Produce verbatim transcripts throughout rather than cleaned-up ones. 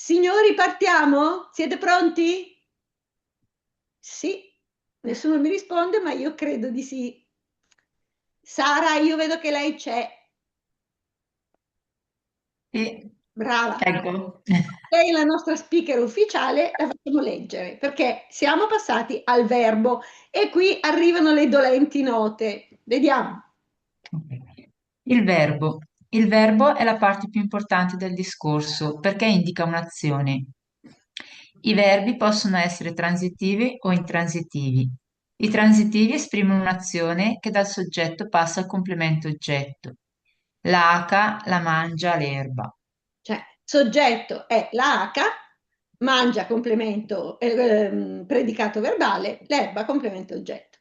Signori, partiamo? Siete pronti? Sì. Nessuno mi risponde, ma io credo di sì. Sara, io vedo che lei c'è. Sì. Brava. Ecco. Lei è la nostra speaker ufficiale, la facciamo leggere, perché siamo passati al verbo e qui arrivano le dolenti note. Vediamo. Ok. Il verbo. Il verbo è la parte più importante del discorso, perché indica un'azione. I verbi possono essere transitivi o intransitivi. I transitivi esprimono un'azione che dal soggetto passa al complemento oggetto. La aca la mangia l'erba. Cioè, soggetto è la aca, mangia complemento, eh, ehm, predicato verbale, l'erba complemento oggetto.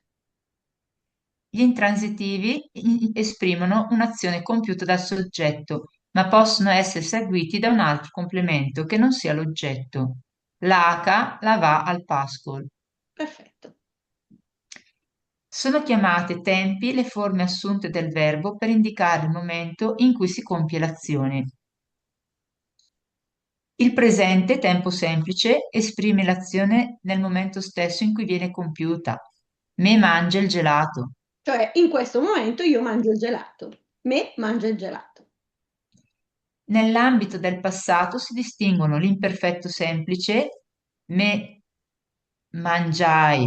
Gli intransitivi in-, esprimono un'azione compiuta dal soggetto, ma possono essere seguiti da un altro complemento che non sia l'oggetto. La aca la va al pascol. Perfetto. Sono chiamate tempi le forme assunte del verbo per indicare il momento in cui si compie l'azione. Il presente, tempo semplice, esprime l'azione nel momento stesso in cui viene compiuta. Mé mange 'l gelato. Cioè, in questo momento io mangio il gelato. Mé mange 'l gelato. Nell'ambito del passato si distinguono l'imperfetto semplice, mé mangiàe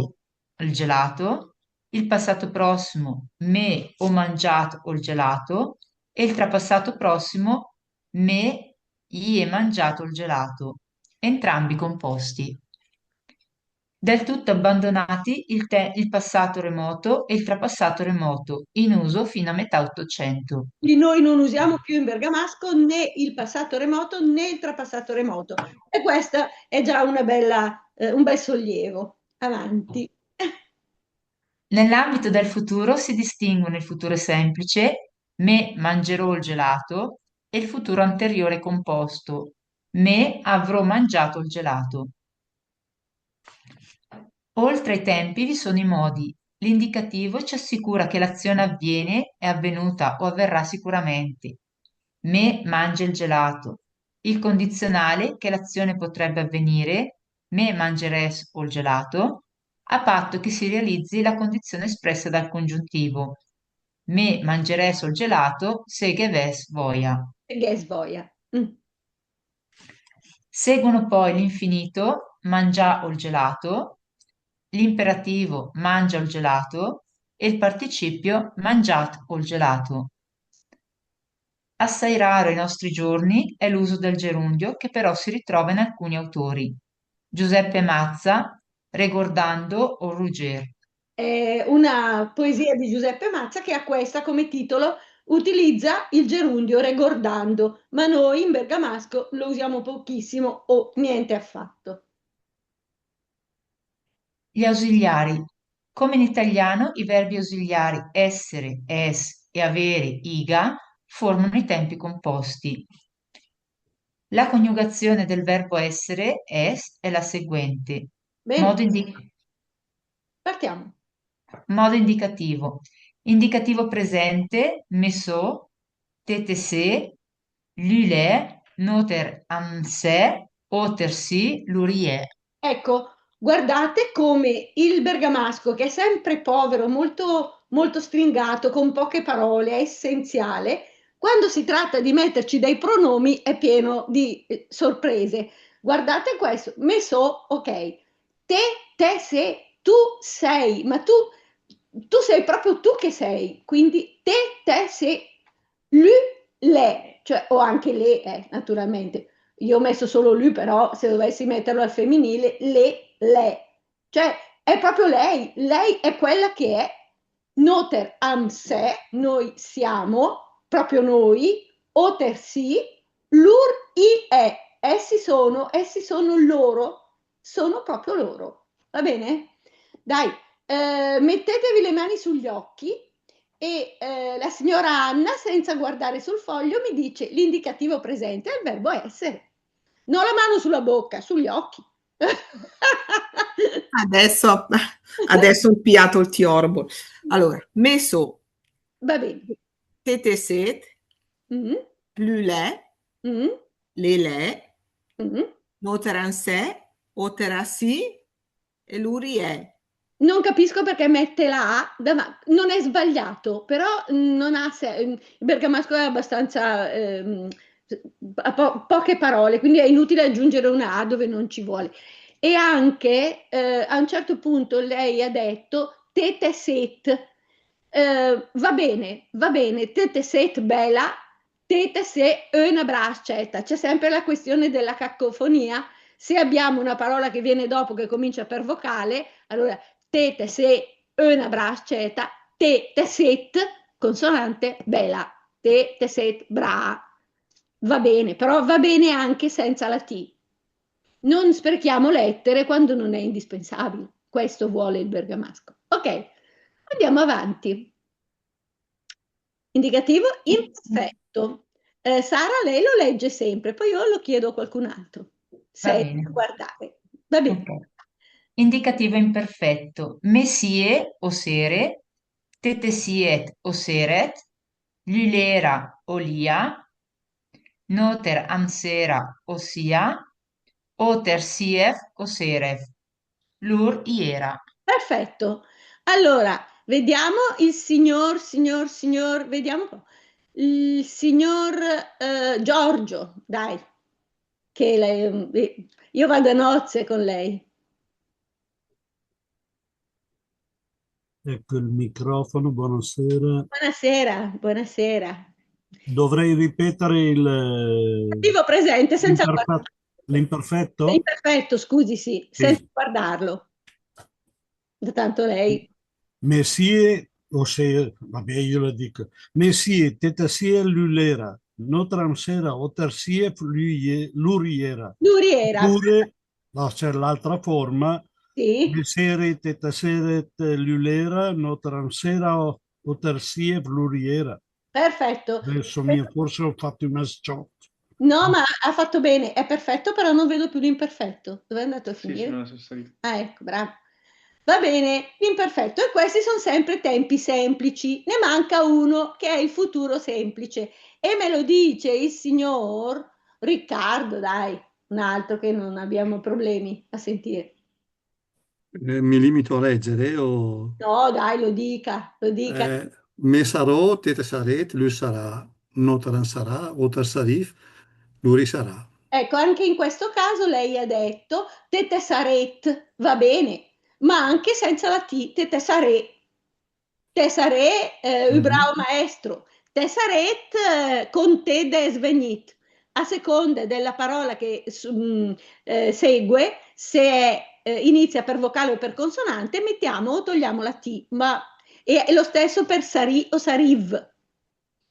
ol gelato, il passato prossimo, mé ó mangiàt ol gelato, e il trapassato prossimo, mé i é mangiàt ol gelato, entrambi composti. Del tutto abbandonati il te-, il passato remoto e il trapassato remoto, in uso fino a metà Ottocento. Quindi noi non usiamo più in bergamasco né il passato remoto né il trapassato remoto. E questo è già una bella, eh, un bel sollievo. Avanti. Nell'ambito del futuro si distinguono il futuro semplice, mé mangerò ol gelato, e il futuro anteriore composto, mé avrò mangiàt ol gelato. Oltre ai tempi vi sono i modi. L'indicativo ci assicura che l'azione avviene, è avvenuta o avverrà sicuramente. Mé mange 'l gelato. Il condizionale che l'azione potrebbe avvenire, mé mangerès ol gelato, a patto che si realizzi la condizione espressa dal congiuntivo. Mé mangerès ol gelato, se ghe ves vòia. Se ghe ves vòia. Mm. Seguono poi l'infinito, mangià ol gelato, l'imperativo, mangia ol gelato, e il participio, mangiàt ol gelato. Assai raro ai nostri giorni è l'uso del gerundio, che però si ritrova in alcuni autori. Giuseppe Mazza, Regordando ol Ruger. È una poesia di Giuseppe Mazza che ha questa come titolo, utilizza il gerundio regordando, ma noi in bergamasco lo usiamo pochissimo o niente affatto. Gli ausiliari. Come in italiano, i verbi ausiliari essere, es, e avere, iga, formano i tempi composti. La coniugazione del verbo essere, es, è la seguente. Bene. Modo indi-, partiamo. Modo indicativo. Indicativo presente, mé só, té te sét, lü l'è, nóter am sè, óter sì, lur i è. Ecco, guardate come il bergamasco, che è sempre povero, molto, molto stringato, con poche parole, è essenziale, quando si tratta di metterci dei pronomi è pieno di, eh, sorprese. Guardate questo, mé só, ok. Té te sét, tu sei, ma tu, tu sei proprio tu che sei, quindi té te sét, lü l'è, cioè, o anche lé è, naturalmente. Io ho messo solo lü, però se dovessi metterlo al femminile, lé l'è. Cioè, è proprio lei, lei è quella che è. Nóter am sè, noi siamo, proprio noi, óter sì, lur i è, essi sono, essi sono loro, sono proprio loro. Va bene? Dai, eh, mettetevi le mani sugli occhi e, eh, la signora Anna, senza guardare sul foglio, mi dice l'indicativo presente è il verbo essere. Non la mano sulla bocca, sugli occhi. Adesso, adesso ho pigliato il tiorbo. Allora, mé só. Va bene. Té te sét, mm, lü l'è, mm, lé l'è, mm, Nóter an sé, óter a sì, e lur i è. Non capisco perché mette la A davanti. Non è sbagliato, però non ha se- il bergamasco è abbastanza, ehm, ha po- poche parole, quindi è inutile aggiungere una A dove non ci vuole. E anche, eh, a un certo punto lei ha detto: "Té te sét". Eh, va bene, va bene, té te sét bèla, té te sé öna braa s-cèta. C'è sempre la questione della cacofonia. Se abbiamo una parola che viene dopo che comincia per vocale, allora té te sé öna braa s-cèta, té te sét, consonante, bèla, té te sét braa. Va bene, però va bene anche senza la T. Non sprechiamo lettere quando non è indispensabile. Questo vuole il bergamasco. Ok, andiamo avanti. Indicativo imperfetto. Eh, Sara, lei lo legge sempre, poi io lo chiedo a qualcun altro. Se Va è bene. Da guardare. Va bene. Ok. Indicativo imperfetto. Mé sié, o sére, té te siét, o sérèt, lü l'éra, o l'ìa, nóter am séra, o s'ìa, óter sièf, o sérèf. Lur i éra. Perfetto. Allora, vediamo il signor, signor, signor, vediamo un po'. Il signor, eh, Giorgio, dai, che lei, io vado a nozze con lei. Ecco il microfono, buonasera. Buonasera, buonasera. Dovrei ripetere il Attivo presente, senza l'imperfe- guardare. L'imperfetto? L'imperfetto, scusi, sì, Sì. Senza guardarlo. Tanto lei. Mé sié, o sé, vabbè, io lo dico. Mé sié, té te siét, lü l'éra, nóter am séra, óter sièf, lü i é-, lur i éra. Lur i éra. Oppure, no, c'è l'altra forma, Sì. mé sére, té te sérèt, lü l'éra, nóter am séra, óter sièf, lur i éra. Perfetto. Adesso mi, forse ho fatto un mess-up. No, ma ha fatto bene, è perfetto, però non vedo più l'imperfetto. Dove è andato a Sì, finire? sono salito. Ah, ecco, bravo. Va bene, l'imperfetto. E questi sono sempre tempi semplici. Ne manca uno, che è il futuro semplice. E me lo dice il signor Riccardo, dai, un altro che non abbiamo problemi a sentire. Eh, mi limito a leggere o... No, dai, lo dica, lo dica. Eh, mé saró, té te sarét, lü sarà, nóter am sarà, óter sarìf, lur i sarà. Ecco, anche in questo caso lei ha detto té te sarét, va bene, ma anche senza la T, té te saré. Té saré, eh, ü Mhm. bravo maestro. Té sarét, eh, con té de svegnit. A seconda della parola che s- mm, eh, segue, se è, eh, inizia per vocale o per consonante, mettiamo o togliamo la T, ma è, è lo stesso per sarì o sarìv.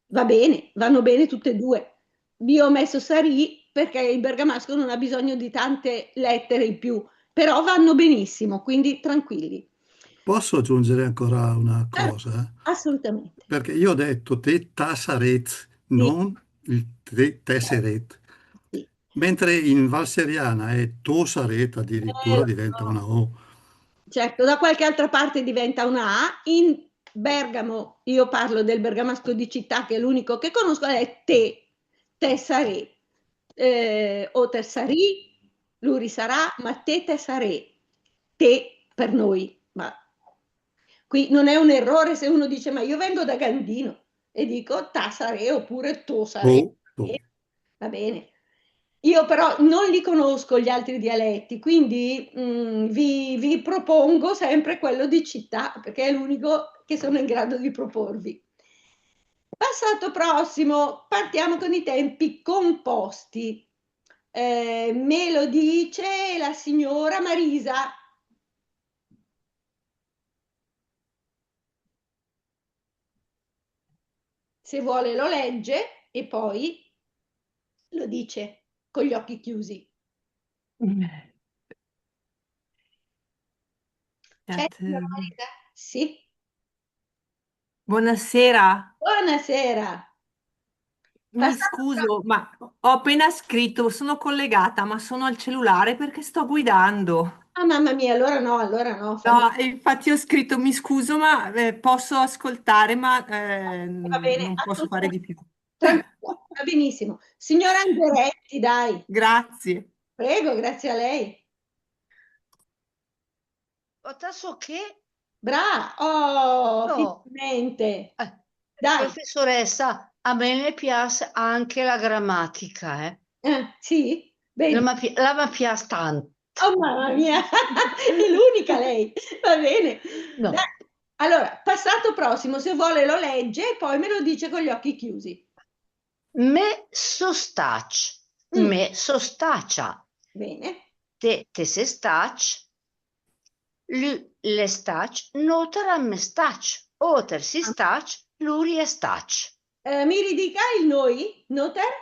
Va bene, vanno bene tutte e due. Io ho messo sarì perché il bergamasco non ha bisogno di tante lettere in più, però vanno benissimo, quindi tranquilli. Posso aggiungere ancora una Ah, cosa? assolutamente. Perché io ho detto té ta sarét, non il té te serét. Sì. Mentre in valseriana è tó sarét, addirittura Eh, diventa no. Una O. Certo, da qualche altra parte diventa una A. In Bergamo, io parlo del bergamasco di città, che è l'unico che conosco, è té, te saré, eh, óter sarì, lur i sarà, ma té te saré, té per noi. Ma qui non è un errore se uno dice: "Ma io vengo da Gandino", e dico: "Ta saré" oppure "To saré". Tó, tó. Va bene. Io però non li conosco gli altri dialetti, quindi, mm, vi, vi propongo sempre quello di città, perché è l'unico che sono in grado di proporvi. Passato prossimo, partiamo con i tempi composti. Eh, me lo dice la signora Marisa. Se vuole lo legge e poi lo dice con gli occhi chiusi. C'è, Aspetta. signora Marisa? Sì. Buonasera. Buonasera. Mi Passa- scuso, ma ho appena scritto, sono collegata, ma sono al cellulare perché sto guidando. Ah, mamma mia, allora no, allora no. No, e infatti ho scritto: "Mi scuso, ma, eh, posso ascoltare, ma, eh, Va bene, non posso fare di più." Tranquilla, va benissimo. Signora Angeretti, dai. Grazie. Prego, grazie a lei. Ó tàcc ché? Bra-, oh, no. Finalmente. Eh, dai. Professoressa, a me me piace anche la grammatica, eh. Eh, sì? Bene. La ma pi-, la ma piace tanto. Oh, mamma mia, è l'unica lei. Va bene. No. Dai. Allora, passato prossimo, se vuole lo legge e poi me lo dice con gli occhi chiusi. Mé so stàcc, mm, mé so stàcia. Bene. Té, te sé stàcc, lü l'è stàcc, nóter am é stàcc, óter si stàcc, lur i è stàcc. Eh, mi ridica il noi, nóter?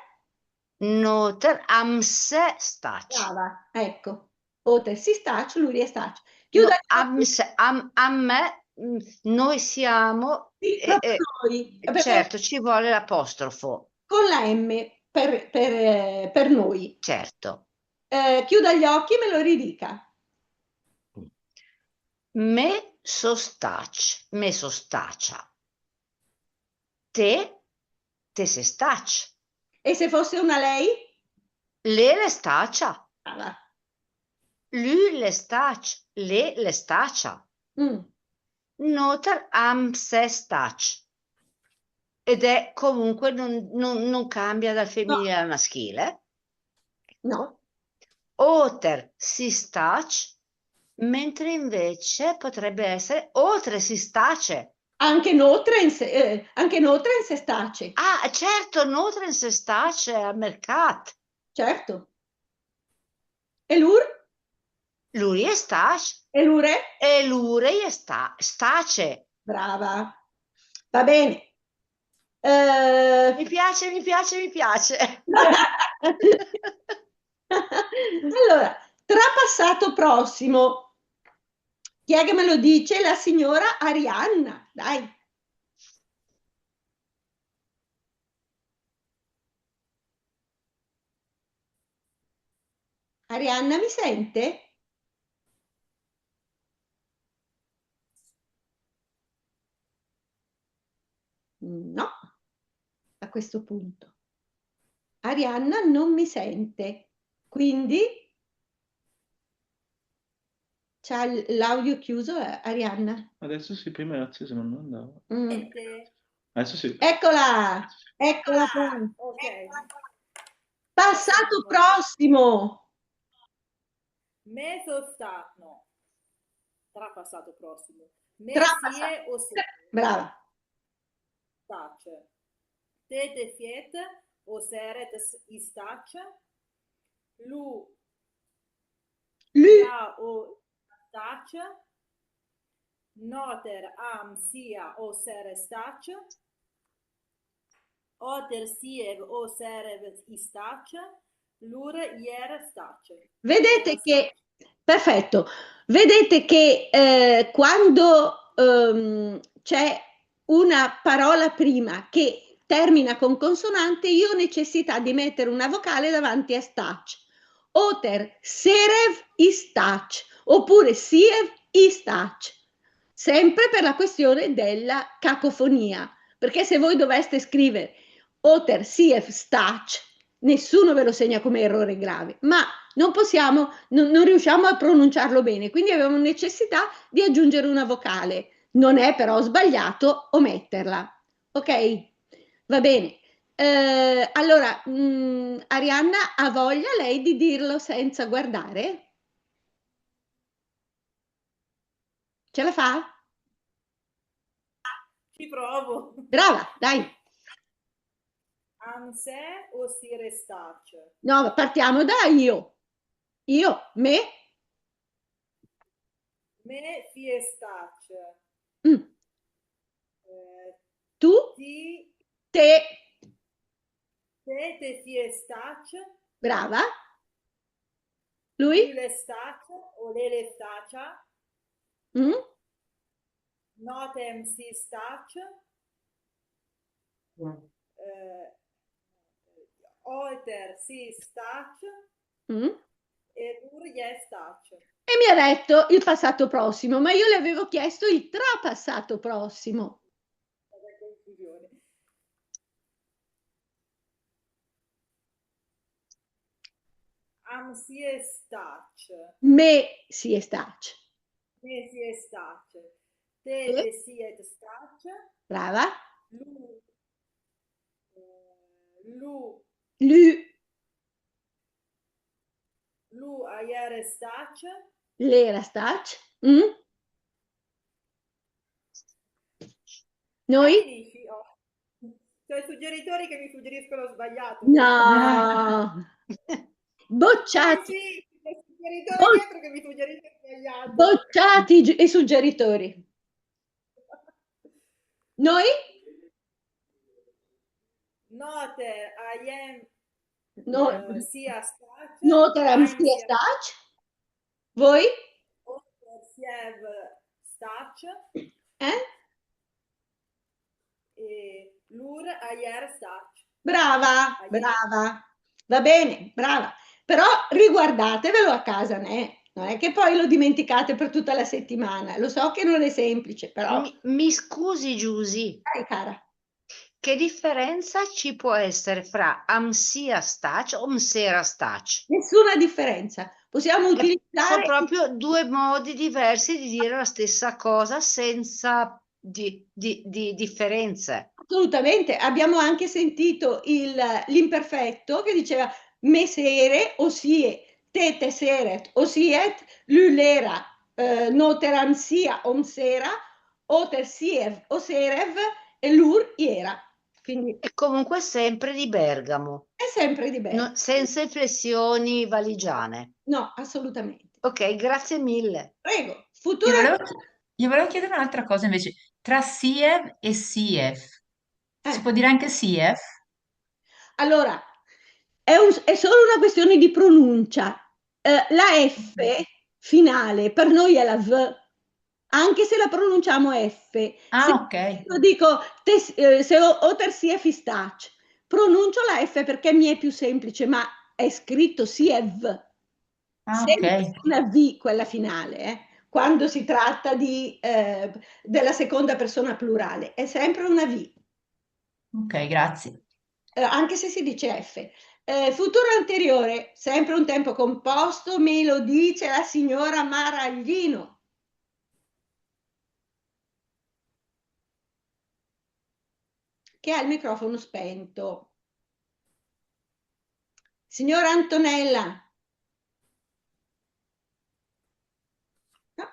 Nóter am sé stàcc. Brava, ecco. Óter si stàcc, lur i è stàcc. No, chiuda gli occhi. Am sé, am, am, mm, noi siamo, sì, eh, proprio eh, noi. Perché certo, ci vuole l'apostrofo. Con la M per, per, eh, per noi. Certo. Eh, chiuda gli occhi e me lo ridica. Mé so stàcc, mé so stàcia. Té, te sé stàcc. E se fosse una lei? Lé l'è stàcia. Brava. Lü l'è stàcc, lé l'è stàcia. Mm. Nóter am sé stàcc. Ed è comunque non, non, non cambia dal femminile al maschile. No. Óter si stàcc, mentre invece potrebbe essere ótre si stàce. Anche nótre in se-, eh, anche nótre in se stàce. Ah, certo, nótre in se stàce al mercàt. Certo. E lur? Lur i è stàcc. E lure? E lure i è sta-, stàce. Brava. Va bene. Eh, mi piace, mi piace, mi piace. Allora, trapassato prossimo. Chi è che me lo dice? La signora Arianna, dai. Arianna, mi sente? No, a questo punto. Arianna non mi sente, quindi c'ha l-, l'audio chiuso, eh, Arianna? Adesso sì, prima era acceso, ma non andava. Mm. Sente? Adesso sì. Eccola, eccola qua. Ah, ok. Passato prossimo. Mé so stàcc, no. Trapassato prossimo. Mé sìe o sére. Brava. Stàcc. Té, te siét o sérét s-, istàcc. Lü. Lü. L'ìa o stàcc. Nóter am sìa o sére stàcc. Óter sìev o sérèv istàcc, lur i èr stàcc. Vedete che, perfetto, vedete che, eh, quando, ehm, c'è una parola prima che termina con consonante, io ho necessità di mettere una vocale davanti a stàcc. Óter sérèv istàcc, oppure sìev istàcc. Sempre per la questione della cacofonia, perché se voi doveste scrivere óter sìev stàcc, nessuno ve lo segna come errore grave, ma non possiamo, non, non riusciamo a pronunciarlo bene, quindi abbiamo necessità di aggiungere una vocale. Non è però sbagliato ometterla. Ok? Va bene. Eh, allora, mm, Arianna, ha voglia lei di dirlo senza guardare? Ce la fa? Ci provo. Brava, dai. Am sìe o sére stàcc? No, partiamo da io. Io, mé. Mé sìe stàcc. Mm. Eh, tu? Ti. Te. Té, te sìe stàcc. Brava. Lü? Lü l'è stàcc o lé l'è stàcia. Mm? Nóter am sìe stàcc. Eh, óter sìe stàcc. Mm? E lur i è stàcc. E mi ha detto il passato prossimo, ma io le avevo chiesto il trapassato prossimo. Che confusione. Am sie stacc. Me sie stacc. Me sie stacc. Te, sì, te sieet stacc. Brava. Lu, eh, lu. Lu. Lu a iere stacc. L'era stacc. Mm? Noi? Che dici? Oh. C'è i suggeritori che mi suggeriscono sbagliato. No. Bocciati. Sì, sì, c'è i suggeritori dietro che mi suggeriscono sbagliato. Bocciati i gi-, i suggeritori. Noi? Nóter a jem, no, eh, sie stacc. Nóter a jem sie stacc. Voi? Óter siev stacc. Eh? E lur a ier stacc. Brava, brava. Va bene, brava. Però riguardatevelo a casa, né? Non è che poi lo dimenticate per tutta la settimana. Lo so che non è semplice, però. Mi, mi scusi, Giusy. Dai, cara. Che differenza ci può essere fra am sia stacc o m s'era stacc? Nessuna differenza. Possiamo utilizzare... Sono proprio due modi diversi di dire la stessa cosa senza di, di, di differenze. Assolutamente. Abbiamo anche sentito il, l'imperfetto che diceva me s'ere, o sie, te, te s'eret, o sieet, lü l'era, eh, nóter a jem sie o m s'era, óter siev o s'erev e lur iera. Quindi è comunque sempre di Bergamo. È sempre di Bergamo. No, senza inflessioni valigiane. No, assolutamente. Ok, grazie mille. Prego. Futuro. Io volevo chi-, io volevo chiedere un'altra cosa invece. Tra siev e sief. Eh. Si può dire anche sief? Allora, è un, è solo una questione di pronuncia. Eh, la F finale per noi è la V, anche se la pronunciamo F. Ah, ok. Se io dico, te s-, eh, se o, óter siev stacc, pronuncio la F perché mi è più semplice, ma è scritto siev. Ah, ok. Sempre una V quella finale, eh, quando si tratta di, eh, della seconda persona plurale, è sempre una V. Ok, grazie. Eh, anche se si dice F. Eh, futuro anteriore, sempre un tempo composto, me lo dice la signora Maraglino, che ha il microfono spento. Signora Antonella. No.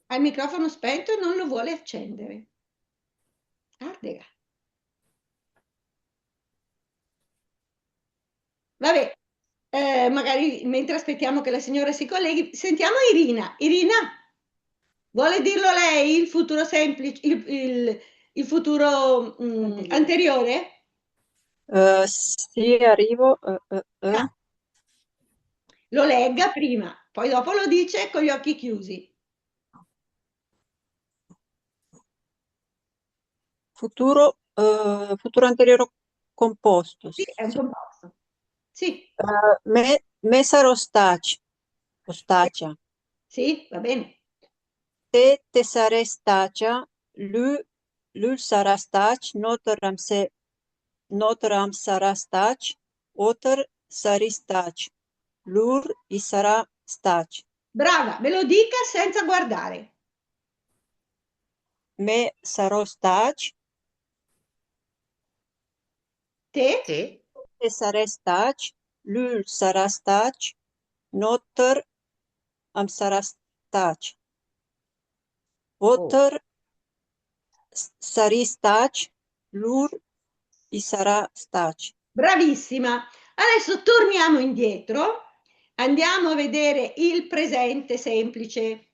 Ha il microfono spento e non lo vuole accendere. Ardega. Vabbè, eh, magari mentre aspettiamo che la signora si colleghi, sentiamo Irina. Irina, vuole dirlo lei il futuro semplice, il, il, il futuro, mm, anteriore? Eh, sì, arrivo. Eh, eh, eh. Ah. Lo legga prima, poi dopo lo dice con gli occhi chiusi. Futuro, eh, futuro anteriore composto. Sì, è un composto. Sì. Eh, me, me saró stacia, o stacia. Sì, va bene. Te, te sarét stacia, lü, lü 'l sarà stac, nóter am se-, nóter am sarà stac, óter sarì stac, lur i sarà stac. Brava, me lo dica senza guardare. Me saró stac. Te? Te? Te sarét stac, lü 'l sarà stac, nóter am sarà stac. Óter s-, sarì stac, lur i sarà stac. Bravissima. Adesso torniamo indietro, andiamo a vedere il presente semplice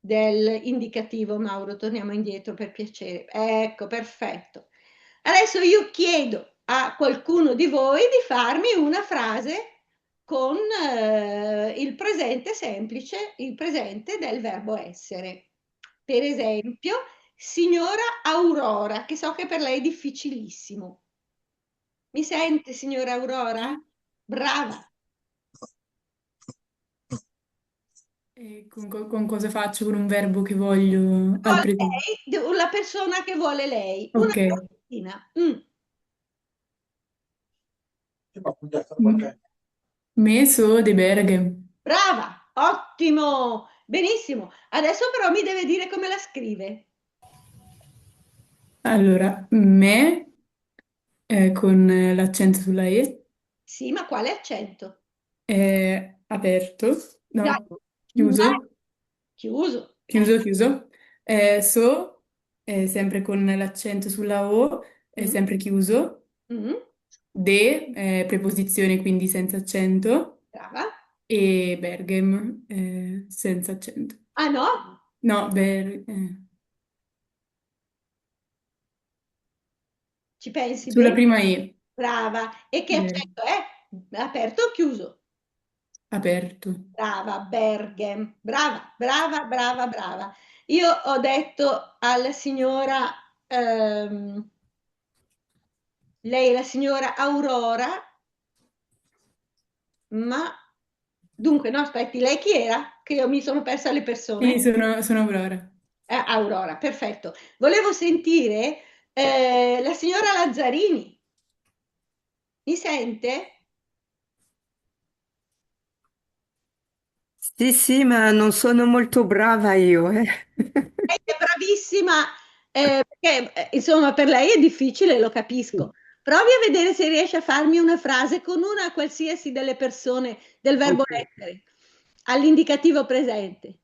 del indicativo. Mauro, torniamo indietro per piacere. Ecco, perfetto. Adesso io chiedo a qualcuno di voi di farmi una frase con, eh, il presente semplice, il presente del verbo essere. Per esempio, signora Aurora, che so che per lei è difficilissimo. Mi sente, signora Aurora? Brava. E con co-, con cosa faccio? Con un verbo che voglio al presente? Con lei, de-, la persona che vuole lei. Ok. Una persona. Mm. Mm. Mé só de Bèrghem. Brava, ottimo, benissimo. Adesso però mi deve dire come la scrive. Allora, mé, eh, con l'accento sulla E. Sì, ma quale accento? Eh, aperto? No, Dai, chiuso? dai. Chiuso. Chiuso, chiuso. Eh, só, eh, sempre con l'accento sulla O, è Mm. sempre chiuso. Mm. De, eh, preposizione, quindi senza accento. Brava. E Bèrghem, eh, senza accento. Ah no? No, Ber-, eh. Ci pensi Sulla bene? Prima E. Brava. E che Bene. Accento è? Aperto o chiuso? Aperto. Brava, Bèrghem. Brava, brava, brava, brava. Io ho detto alla signora, ehm, lei è la signora Aurora, ma dunque, no, aspetti, lei chi era? Che io mi sono persa le persone. Sì, sono, sono Aurora. Eh, Aurora, perfetto. Volevo sentire, eh, la signora Lazzarini. Mi sente? Sì, sì, ma non sono molto brava io, eh. Lei è bravissima, eh, perché, eh, insomma, per lei è difficile, lo capisco. Provi a vedere se riesce a farmi una frase con una qualsiasi delle persone del verbo Ok. essere, all'indicativo presente.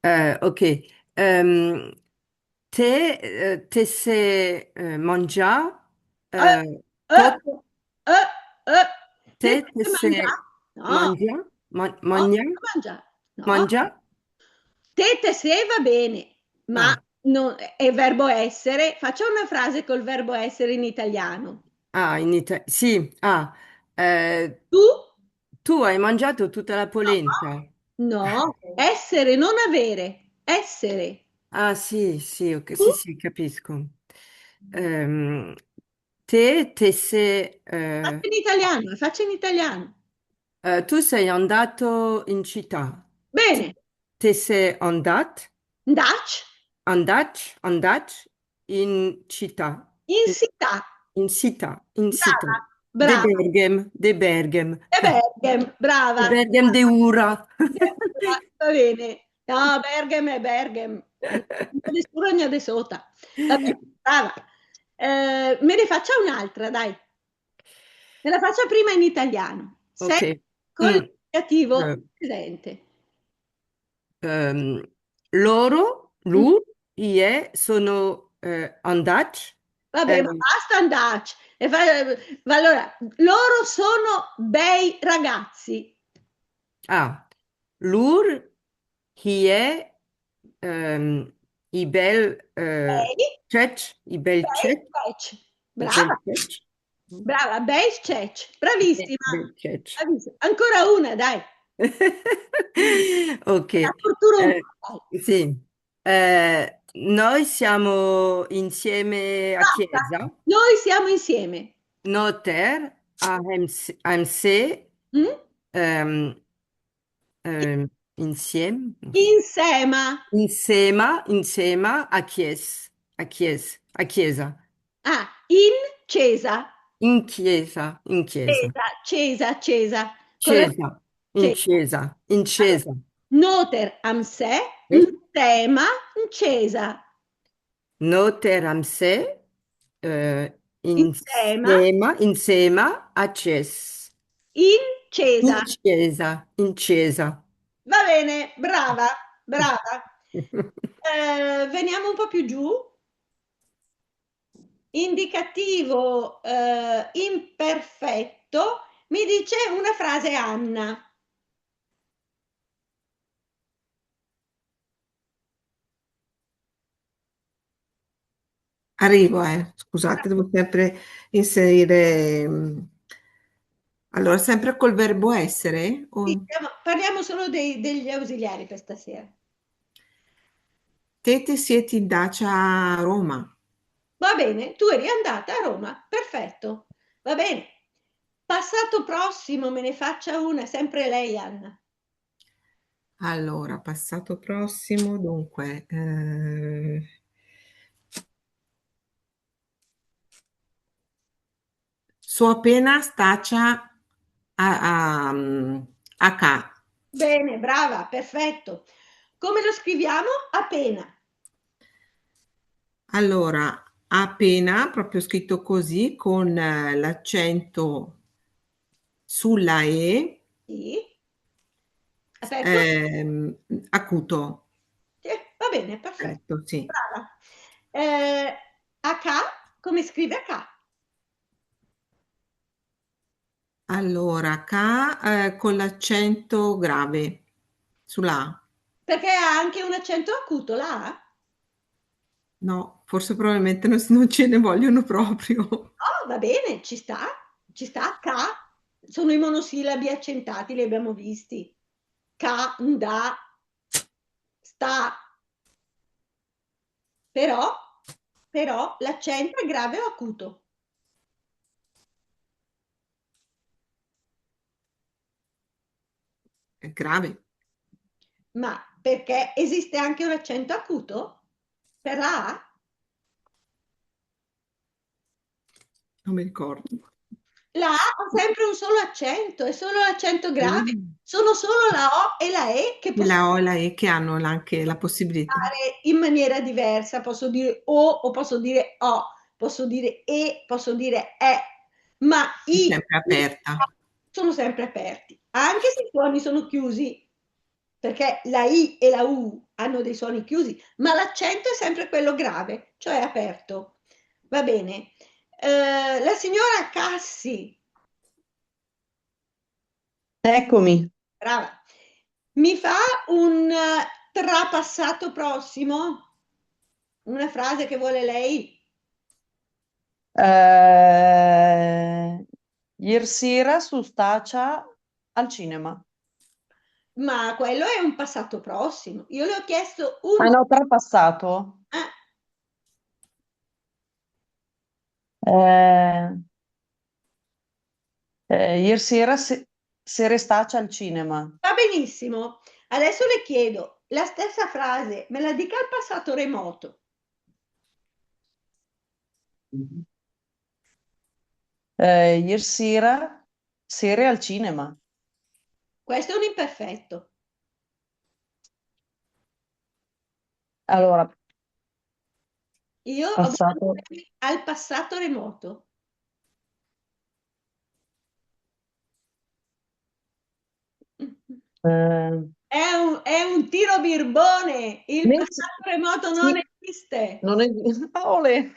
Eh, ok. Ehm, te, eh, te sé, eh, mangià, Eh, eh, eh, tot- eh, eh, te, te te sé sé mangià? No, mangià, man- no, magna, mangià. No. Mangià? Te, te sé va bene, ma Ah. non, è verbo essere. Faccia una frase col verbo essere in italiano. Ah, in Ita-, sì, ah, eh, Tu? Tu hai mangiato tutta la polenta? No, essere, non avere, essere. Ah, sì, sì, ok, Tu? Sì, sì, capisco. Ehm, te, te sé, eh, Faccia in italiano, faccia in italiano. eh, tu sei andato in città. Bene, Te sé andat, ndac, andat, andat in città. in città. In città, in città. Brava, De brava. Bèrghem, de Bèrghem. De Bèrghem, brava. De Bèrghem de Ura. Va bene. No, Bèrghem è Bèrghem. Gna de sura, gna de sota. Vabbè, brava. Eh, me ne faccia un'altra, dai. Me la faccia prima in italiano. Sempre Ok. con Mm. l'indicativo Eh. presente. Ehm, loro, Mm. lur, i è, sono, eh, andac. Vabbè, ma Eh. Basta andac. E fa-, ma allora, loro sono bei ragazzi. Ah, lur, i è, ehm, i bèl, eh, Bei. cècc, i bèl Bei cècc. cècc. I bèl Brava, cècc. brava, bei cècc. Bravissima. Bèl cècc. Bravissima. Ancora una, dai. Ok. La torturo un Eh, po', dai. Sì. Eh, noi siamo insieme a Basta. chiesa. Noi siamo insieme. Nóter a ém s-, a ém sé, Mm? ehm, ehm, insiem-, Insema. insema, insema a chies-, a chies-, a chiesa. Ah, in cesa. In chiesa, in chiesa. Cesa, cesa, cesa. Con la Cesa, in cesa. Chiesa, in chiesa. Nóter a ém sé, Sì. insema, in cesa. Nóter a ém sé, eh, Insema. insema, insema a chies-. In cesa. In chiesa, in chiesa. Va bene, brava, brava. Eh, veniamo un po' più giù. Indicativo, eh, imperfetto. Mi dice una frase Anna. Arrivo, eh. Scusate, devo sempre inserire, mm, allora, sempre col verbo essere? O... Sì, stiamo, parliamo solo dei, degli ausiliari per stasera. Te, te siet indàcc a Roma. Va bene, tu eri andata a Roma, perfetto. Va bene. Passato prossimo, me ne faccia una, sempre lei, Anna. Allora, passato prossimo, dunque, eh, só apéna stàcia a, a, mm, a cà. Bene, brava, perfetto. Come lo scriviamo? Apéna. Allora, apéna, proprio scritto così, con, eh, l'accento sulla E. Sì. Aperto? Ehm, acuto. Sì, va bene, perfetto. Aperto, sì. Brava. Eh, a cà, come scrive a cà? Allora, cà, eh, con l'accento grave sulla A. Perché ha anche un accento acuto la A? No, forse probabilmente non, non ce ne vogliono proprio. No, va bene, ci sta, ci sta. Cà, sono i monosillabi accentati, li abbiamo visti. Cà, ndà, stà. Però, però l'accento è grave o acuto? È grave. Ma perché esiste anche un accento acuto per la A? Non mi ricordo. La A ha sempre un solo accento, è solo l'accento grave. Mm. Sono solo la O e la E che possono... La O e la E che hanno anche la possibilità. Fare in maniera diversa, posso dire o o posso dire o, posso dire e, posso dire è, ma i... È sempre aperta. Sono sempre aperti, anche se i suoni sono chiusi, perché la I e la U hanno dei suoni chiusi, ma l'accento è sempre quello grave, cioè aperto. Va bene. Eh, la signora Cassi. Eccomi. Brava. Mi fa un, eh, trapassato prossimo? Una frase che vuole lei? Eh, ier sira su stacia al cinema. Ma quello è un passato prossimo. Io le ho chiesto un... Ah, no, trapassato. Eh. Eh, eh, ier sira se-, sere stacia al cinema. Va benissimo. Adesso le chiedo la stessa frase, me la dica al passato remoto. Eh, ier sira sere al cinema. Questo è un imperfetto. Allora, io ho bisogno al passato remoto. Eh. È un, è un tiro birbone. Il passato remoto non esiste. Non esiste. Olè.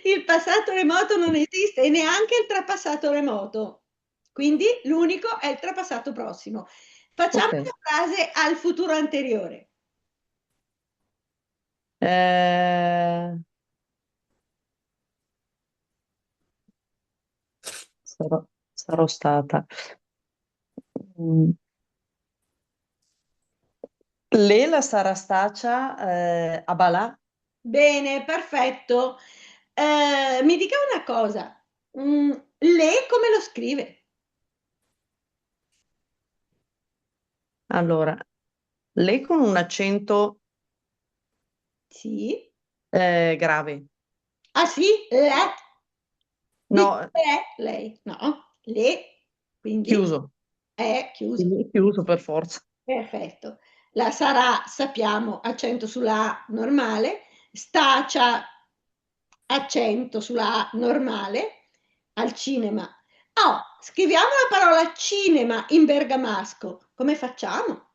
Il passato remoto non esiste e neanche il trapassato remoto. Quindi l'unico è il trapassato prossimo. Facciamo una frase al futuro anteriore. Eh, sarò, sarò stata. Mm. Lé la sarà stacia, eh, a balà. Bene, perfetto. Eh, mi dica una cosa, mm, lé come lo scrive? Allora, lé con un accento, sì, eh, grave. Ah, sì? Lé? No. Dice lé, lei. No, lé, quindi chiuso. È chiuso. Quindi è chiuso per forza. Perfetto. La sarà, sappiamo, accento sulla A normale, stacia, accento sulla A normale, al cinema. Oh, scriviamo la parola cinema in bergamasco. Come facciamo?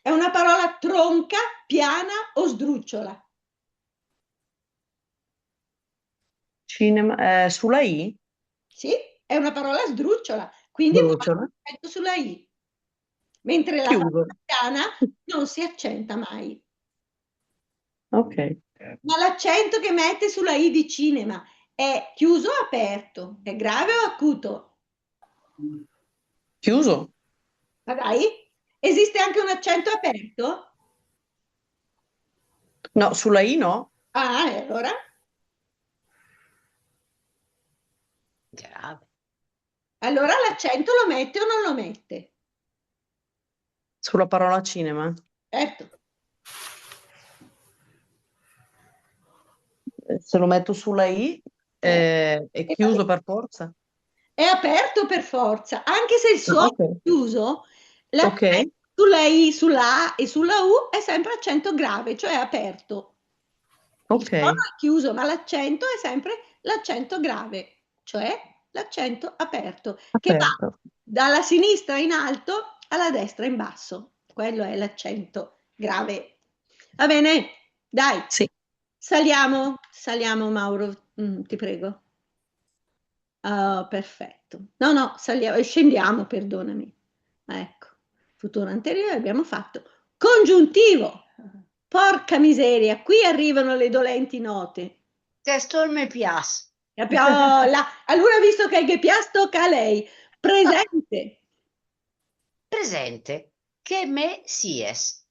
È una parola tronca, piana o sdrucciola? Cinema, eh, sulla I? Sì, è una parola sdrucciola, quindi sdrucciola. Accento sulla I. Mentre la parola piana non si accenta mai. Ok. Ma l'accento che mette sulla I di cinema è chiuso o aperto? È grave o acuto? Chiuso. Ma dai, esiste anche un accento aperto? No, sulla I no. Ah, e allora? Grave. Allora l'accento lo mette o non lo mette? Sulla parola cinema? Certo. se lo metto sulla i, eh, è chiuso per forza? È aperto per forza, anche se il suono è chiuso, la, ok, sulla i, sulla a e sulla u è sempre accento grave, cioè aperto. Il ok, suono è chiuso, ma l'accento è sempre l'accento grave, cioè l'accento aperto, che va aperto. dalla sinistra in alto alla destra in basso. Quello è l'accento grave. Va bene? Dai. Sì. Saliamo, saliamo, Mauro, mm, ti prego. Ah, perfetto. No, no, salia-, scendiamo, perdonami. Ecco, futuro anteriore abbiamo fatto. Congiuntivo. Porca miseria, qui arrivano le dolenti note. Chèsto 'l me pias. Capì? Oh, là. Allora, visto che ghe pias, toca a lei. Presente. Presente. Che me sies.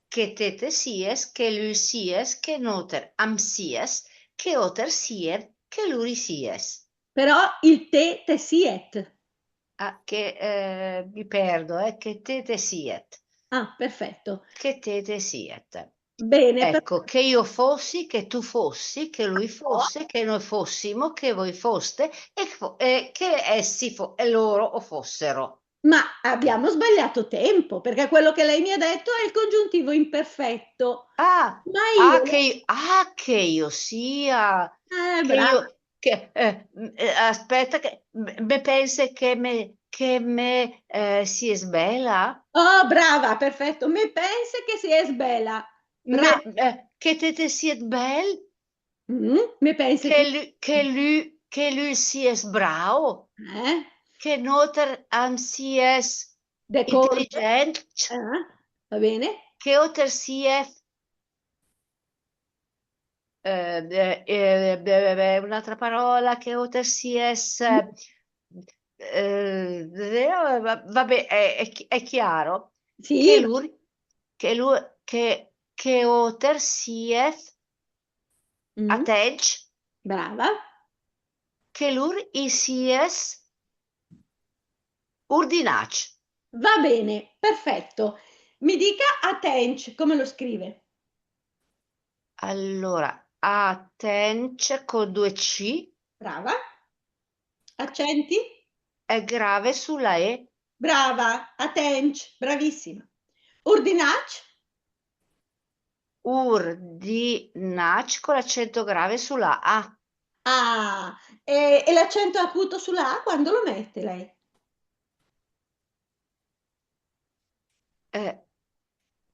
Che te te sies, che lü 'l sies, che nóter am sies, che óter siet, che lur i sies. Però il te te siet. Ah, che, eh, mi perdo, eh, che te te siet. Ah, perfetto. Che te te siet. Bene, per- Ecco, che io fossi, che tu fossi, che lui fosse, che noi fossimo, che voi foste e che fo- e che essi fo- e loro o fossero. Ma abbiamo sbagliato tempo, perché quello che lei mi ha detto è il congiuntivo imperfetto. Ah, Ma io ah, che, ah, che io sia, Eh, che brava. io, che, eh, m- eh, aspetta, che m- me pense che me, che me eh, sies bèla? Oh, brava, perfetto. Me pense che sies bèla. Me- Brava. eh, che te te siet bèl? Mm, me pense Che che... lü, che lü, che lü 'l sies brao? Eh? Che nóter am sies D'accordo. Intelligent. Eh, va bene. Che óter sies, eh, eh, eh, eh, eh, un'altra parola, che óter sies, eh, eh, eh, va- vabbè, è, è chi- è chiaro. Sì, Che lur, che lur, che, che óter sies mm, atenc, brava. che lur i sies urdinac. Va bene, perfetto. Mi dica atenc, come lo scrive? Allora, atenc con due C Brava. Accenti? è grave sulla E. Brava, atenc, bravissima. Urdinac? Urdinac con l'accento grave sulla A. Ah, e, e l'accento acuto sulla A quando lo mette lei? Eh,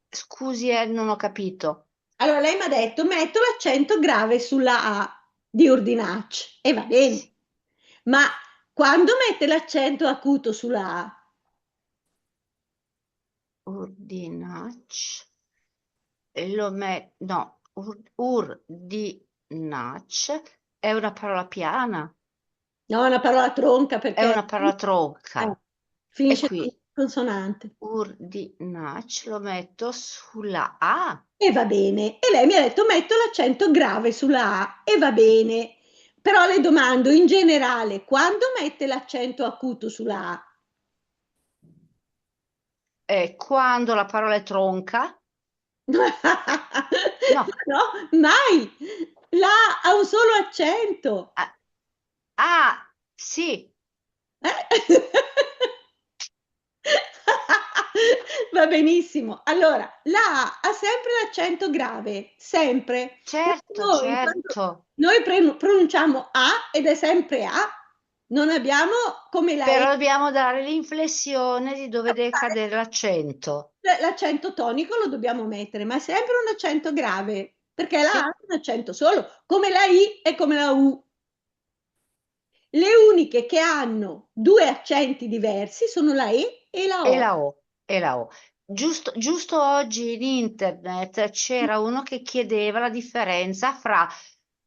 scusi, eh, non ho capito. Allora, lei mi ha detto: "Metto l'accento grave sulla A di urdinac." E va bene. Ma quando mette l'accento acuto sulla A? Urdinac. E lo me-, no, ur- urdinac è una parola piana. No, è una parola tronca perché È una parola tronca. eh, finisce E qui con consonante. Urdinac lo metto sulla A. E va bene. E lei mi ha detto: "Metto l'accento grave sulla A." E va bene. Però le domando, in generale, quando mette l'accento acuto sulla A? E quando la parola è tronca? No, mai! La A ha un solo accento. Ah, ah, sì. Eh? Va benissimo. Allora, la A ha sempre l'accento grave, sempre. Certo, Noi, quando certo. noi pre- pronunciamo A ed è sempre A, non abbiamo come la Però E, dobbiamo dare l'inflessione di dove deve cadere l'accento. l'accento tonico lo dobbiamo mettere, ma è sempre un accento grave, perché la A ha un accento solo, come la I e come la U. Le uniche che hanno due accenti diversi sono la E e la O. E la O, e la O. Giusto, giusto oggi in internet c'era uno che chiedeva la differenza fra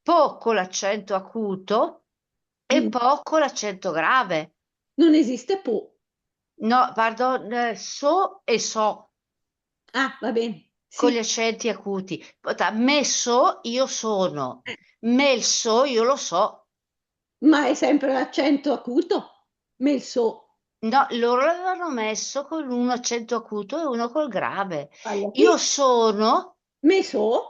po con l'accento acuto e Mm. po con l'accento grave. Non esiste po. No, pardon, eh, so e so Ah, va bene. con Sì, gli accenti acuti. Pota, me so, io sono. Eh. Me 'l so, io lo so. Ma è sempre l'accento acuto. Me 'l so. No, loro l'avevano messo con uno accento acuto e uno col grave. Allora, Io sono, me so.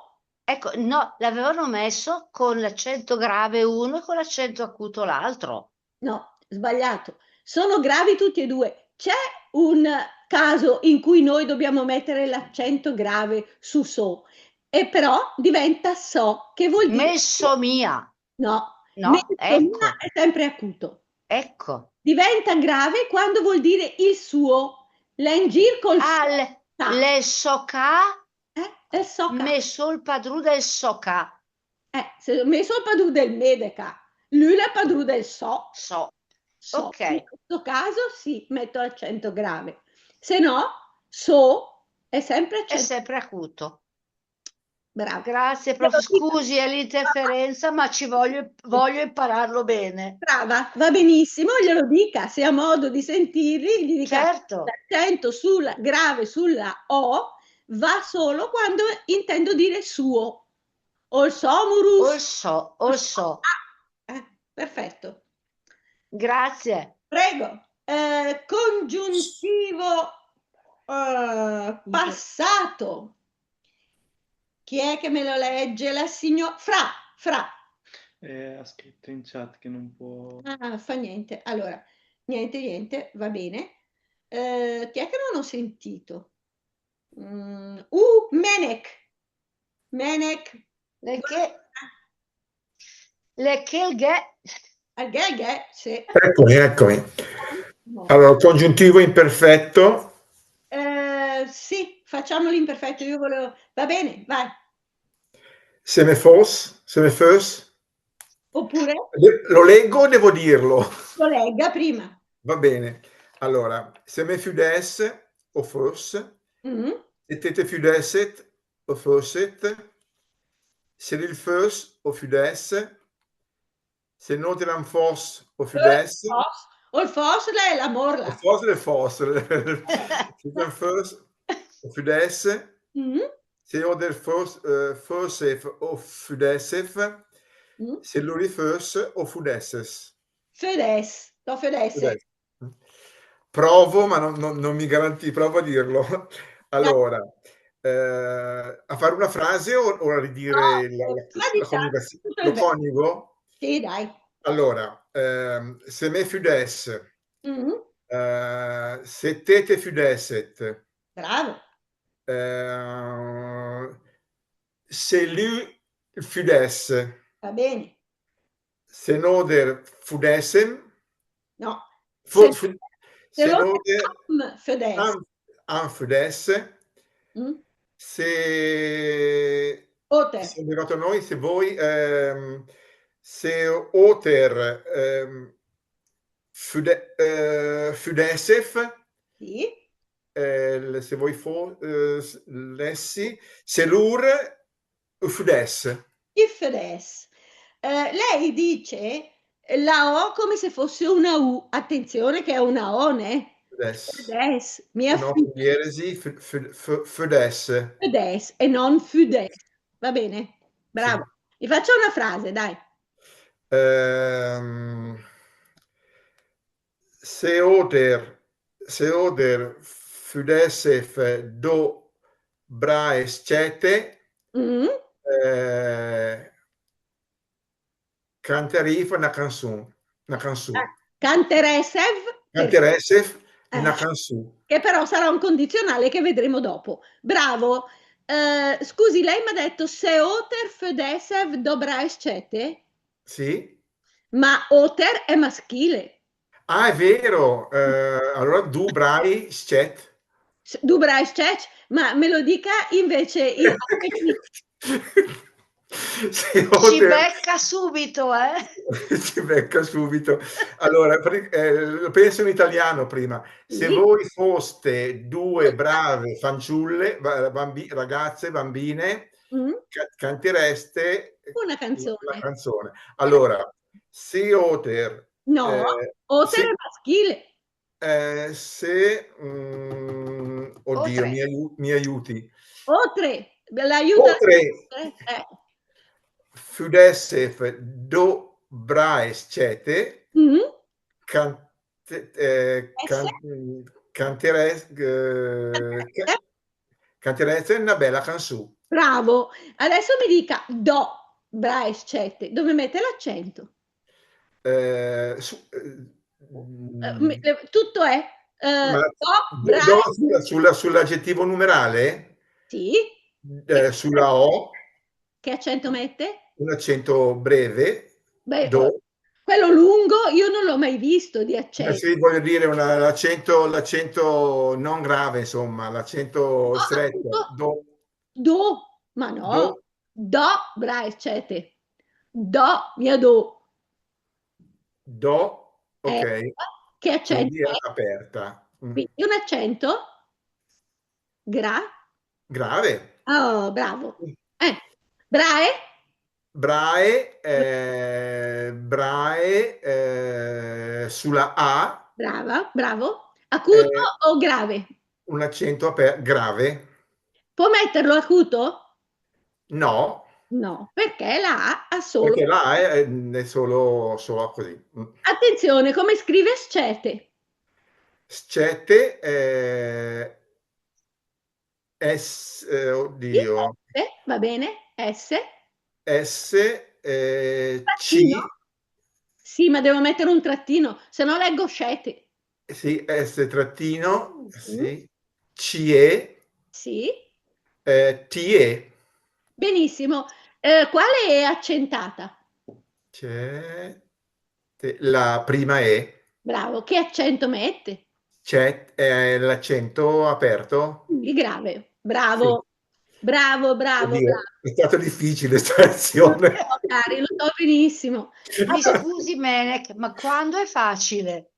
Ecco, no, l'avevano messo con l'accento grave uno e con l'accento acuto l'altro. No, sbagliato. Sono gravi tutti e due. C'è un caso in cui noi dobbiamo mettere l'accento grave su so, e però diventa so, che vuol dire... Messo mia. No, No, messo ecco. mia è sempre acuto. Ecco. Diventa grave quando vuol dire il suo. L'è in gir col Ah, so. le, Sa. le so ca, Eh? El so ca. me so el padrù del so ca. Eh, se, me so el padrù del me de ca. Lü l'è el padrù del so. So. So. Ok. In questo caso sì, metto accento grave. Se no, so è sempre È accento. Sempre acuto. Bravo. Grazie, Te lo prof. dico. Scusi, è l'interferenza, ma ci voglio, voglio impararlo bene. Brava, va benissimo, glielo dica, se ha modo di sentirli, gli dica Certo. l'accento sulla, grave sulla O va solo quando intendo dire suo. O el so amurus. O el so, o el so. Eh, perfetto. Grazie. Prego. Eh, congiuntivo, eh, passato. Chi è che me lo legge? La signora Fra, Fra. Eh, ha scritto in chat che non può. Ah, fa niente. Allora, niente, niente, va bene. Eh, chi è che non ho sentito? Mm, uh, Menek. Menek. Le che, le che el ghe. Al ghe, al ghe, sì. Eccomi, eccomi. No. Allora, congiuntivo imperfetto. Eh, sì, facciamo l'imperfetto, io volevo... Va bene, vai. Se me fos, se me fös. Oppure Lo leggo o devo dirlo? lo legga prima. Va bene. Allora, se me füdès o fös, Mm. se te te füdèset o föset, se lü 'l fös o füdès, se nóter am fos o füdès, Fos. O el fos l'è la o morla. fos l'è fos, se te fös o füdès, Mm. se óter fös, eh, fösef o füdèsef, Mm. se lur i fös o füdèses. Födès, no födèse. Adesso. Provo, ma non, non- non mi garantisco, provo a dirlo. Allora, eh, a fare una frase o, o a ridire No, la, la- ma la diciamo coniugazione? tutto Lo bene. coniugo? Sì, dai. Allora, ehm, se me füdès, Mm. eh, se te te füdèset, Bravo. eh, se lü 'l füdès, Va bene. se nóter füdèsem, No. fö- Se- fü- Se se no nóter am födès. am, am füdès, Mm. se, Óter. se è arrivato noi, se voi, ehm, se óter, ehm, füde- eh, füdèsef, Sì. eh, se voi fo- eh, s- lessi, se lur u füdès. I födès. Eh, lei dice la O come se fosse una U. Attenzione che è una O, né? Füdès. Födès, mia No, fü- fü- fü- fü- füdès. födès e non füdès. Va bene, bravo. Vi faccio una frase, dai. Ehm, se óter, se óter füdèsef dò brae scète, Mm? eh, cantarìf na canzù, na canzù. Eh, canterèsef, per- Canterèsef eh, na canzù. Che però sarà un condizionale che vedremo dopo. Bravo. Eh, scusi, lei mi ha detto se óter födèsef dò brae scète? Sì. Ma óter è maschile. Ah, è vero. Eh, allora du brai scèt. S- Du brae scèt, ma me lo dica invece in Se Ci óter- becca subito, eh? Ci becca subito. Allora, pri- eh, lo penso in italiano prima. Se Sì. voi foste due brave fanciulle, va- bambi- ragazze, bambine, Mm? ca- cantereste Una canzone. la canzone. Allora, se óter, No, eh, óter sì. È maschile. Eh, se, mm, oddio, Óter. Mi aiu- mi aiuti. Óter, l'aiuta. Óter. Eh, Füdèsef dò brae scète, mm, can- eh, can- canterès- eh, ca- canterèsem na bèla canzù. Bravo. Adesso mi dica do, brae, scète. Dove mette l'accento? Eh, su- eh, Eh, mi- le- tutto è eh, ma do, do- brae. Do sulla- sulla- sull'aggettivo numerale? Sì. Eh, sulla O, Che accento mette? Un accento breve. Beh, Do. Quello lungo io non l'ho mai visto di accento. Eh sì, voglio dire, una- l'accento, l'accento non grave, insomma, l'accento No, stretto. appunto. Do. Do, ma no. Do. Do, brae, scète. Do, mia do. Do, ok. Eh, che accento Quindi è è? Aperta. Mm. Quindi un accento gra. Grave. Oh, bravo. Eh, brae? Brae, eh, brae, eh, sulla A. Brava, bravo. Acuto Eh. O grave? Un accento aperto, grave. Può metterlo acuto? No. No, perché la A ha solo. Perché la A è, è solo, solo così. Mm. Attenzione, come scrive scète? Scète, eh, S, eh, oddio. S, va bene? S. S, eh, C. Trattino? Sì, ma devo mettere un trattino, se no leggo scète. Sì, S trattino, Mhm. Sì. C E, Sì. Eh, T E. Benissimo. Eh, quale è accentata? C'è te- la prima E. Bravo. Che accento mette? C'è eh, l'accento aperto. Quindi grave. Bravo. Bravo, bravo, Oddio, bravo. È stata difficile sta lezione. Lo so, cari, lo so benissimo. Mi scusi, Menec, ma quando è facile?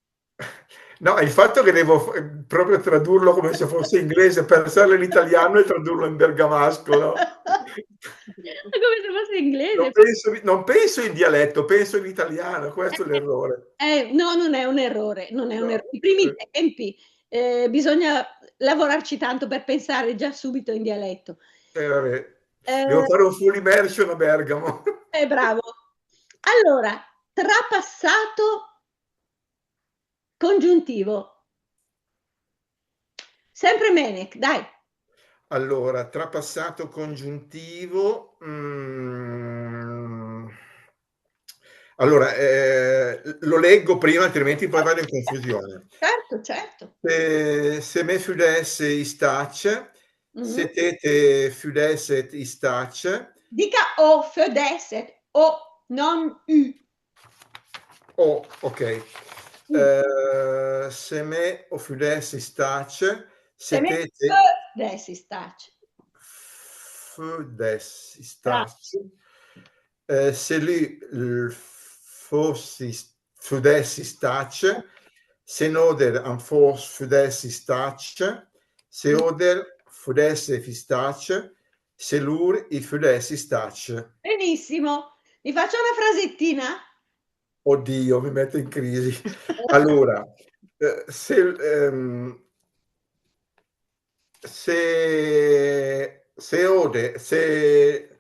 No, il fatto che devo f- proprio tradurlo come se fosse inglese, pensare l'italiano e tradurlo in bergamasco, no? Come se fosse inglese. Non penso, non penso in dialetto, penso in italiano, questo è l'errore. Eh, no, non è un errore, non è un No, errore. I primi eh. tempi eh, bisogna lavorarci tanto per pensare già subito in dialetto. Eh, vabbè. Eh, Devo fare un full immersion a Bergamo. Eh, bravo. Allora, trapassato congiuntivo. Sempre Menec, dai. Allora, trapassato congiuntivo. Mm. Allora, eh, lo leggo prima, altrimenti poi vado in confusione. Certo, certo. Se, se me füdèss istacc, Mhm. se te te füdèsset istacc, Dica o födèsset, o, non ü. Oh, ok. Eh, se me o füdèss istacc, se Se me te te födèss istacc. Füdèss istacc, eh, se lü l- föss ist- füdèss istacc, se nóder an föss füdèss istacc, se óder füdèss istacc, se lur i füdèss istacc. Benissimo. Mi faccio una frasettina? Oddio, mi metto in crisi. Allora, eh, se, ehm, se, se óder, se,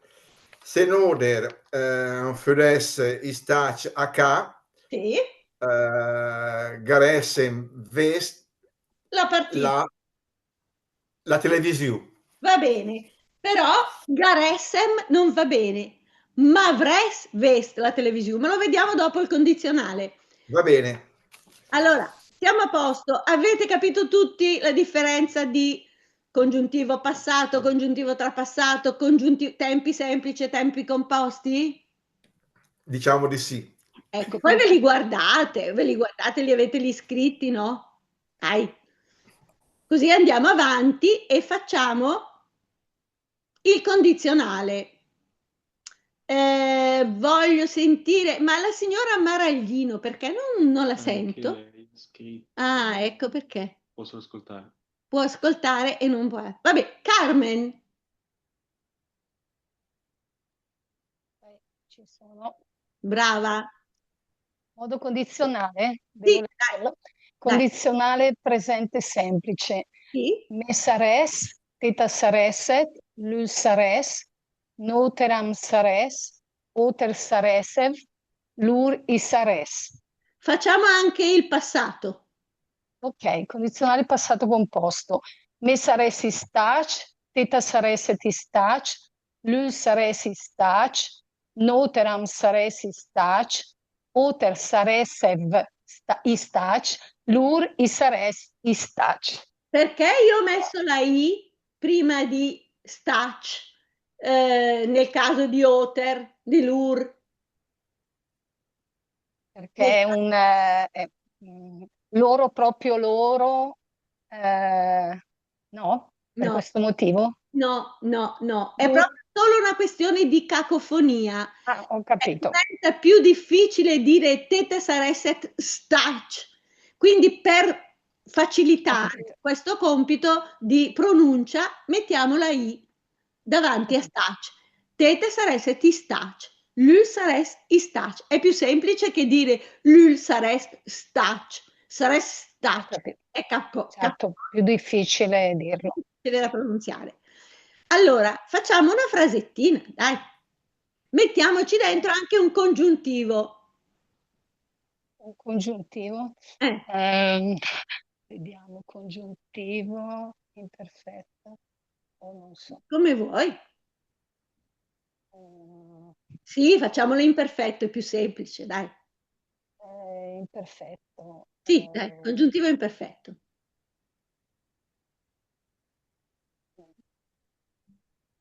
se nóder eh, an füdèss istacc a cà, Sì. eh, gh'arèssem vést La partita. la, la televisiù. Va bene. Però gh'arèssem non va bene. Ma avrès vést la televisiù. Ma lo vediamo dopo il condizionale. Va bene. Allora, siamo a posto. Avete capito tutti la differenza di congiuntivo passato, congiuntivo trapassato, congiunti- tempi semplici e tempi composti? Diciamo di sì. Ecco, poi ve li guardate, ve li guardate, li avete lì scritti, no? Dai. Così andiamo avanti e facciamo il condizionale. Eh, voglio sentire, ma la signora Maraglino, perché non, non la Anche sento? Lei ha scritto. Ah, ecco perché. Posso ascoltare? Può ascoltare e non può. Vabbè, Carmen. Eh, ci sono. Brava. Modo condizionale? Sì, Devo dai. leggerlo? Condizionale presente semplice. Sì. Me sarès, te ta sarèsset, lü 'l sarès, nóter am sarès, óter sarèssev, lur i sarès. Facciamo anche il passato. Ok, condizionale passato composto. Me sarès istacc, té te sarèsset istacc, lü 'l sarès istacc, nóter am sarès istacc, óter sarèssev sta-, istacc, lur i sarès istacc. Perché io ho messo la i prima di stacc, eh, nel caso di óter, di lur? Perché è un, eh, è, mm, loro, proprio loro, eh, no? Per questo motivo? No, no, no. È proprio solo una questione di cacofonia. Ah, ho capito. Diventa più difficile dire té te sarèsset stacc. Quindi per facilitare questo compito di pronuncia, mettiamo la i davanti a stacc. Té te sarèsset istacc. Lü 'l sarès istacc. È più semplice che dire lü 'l sarès stacc. Sarès stacc. Ho capito. È capo-, certo, capo-, più difficile dirlo. Difficile da pronunziare. Allora, facciamo una frasettina, dai. Mettiamoci dentro anche un congiuntivo. Un congiuntivo? Eh. Ehm, vediamo, congiuntivo, imperfetto, o non so. Come vuoi. Eh. Sì, facciamolo imperfetto, è più semplice, dai. Eh, imperfetto. Sì, dai, eh, congiuntivo imperfetto.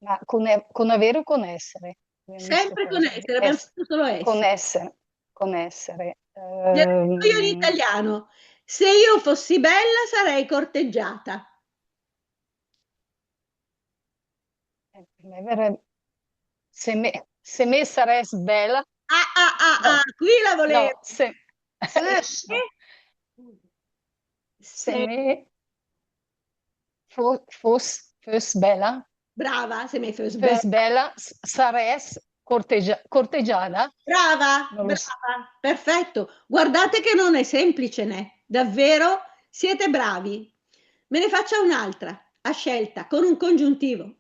Ma con e-, con avere o con essere? Sempre con essere, abbiamo fatto solo essere. Con essere, con essere. Io in italiano, se io fossi bella sarei corteggiata. Eh, per me vere-, se me, se me sarès bèla. Ah, ah, ah, ah, qui la volevo. No, se, se, se me fo-, fos-, fos bèla. Brava, se me fos bèla. Fos bèla, s-, sarès corteggia-, corteggiada. Brava, brava, perfetto. Guardate che non è semplice, né? Davvero siete bravi. Me ne faccia un'altra, a scelta, con un congiuntivo.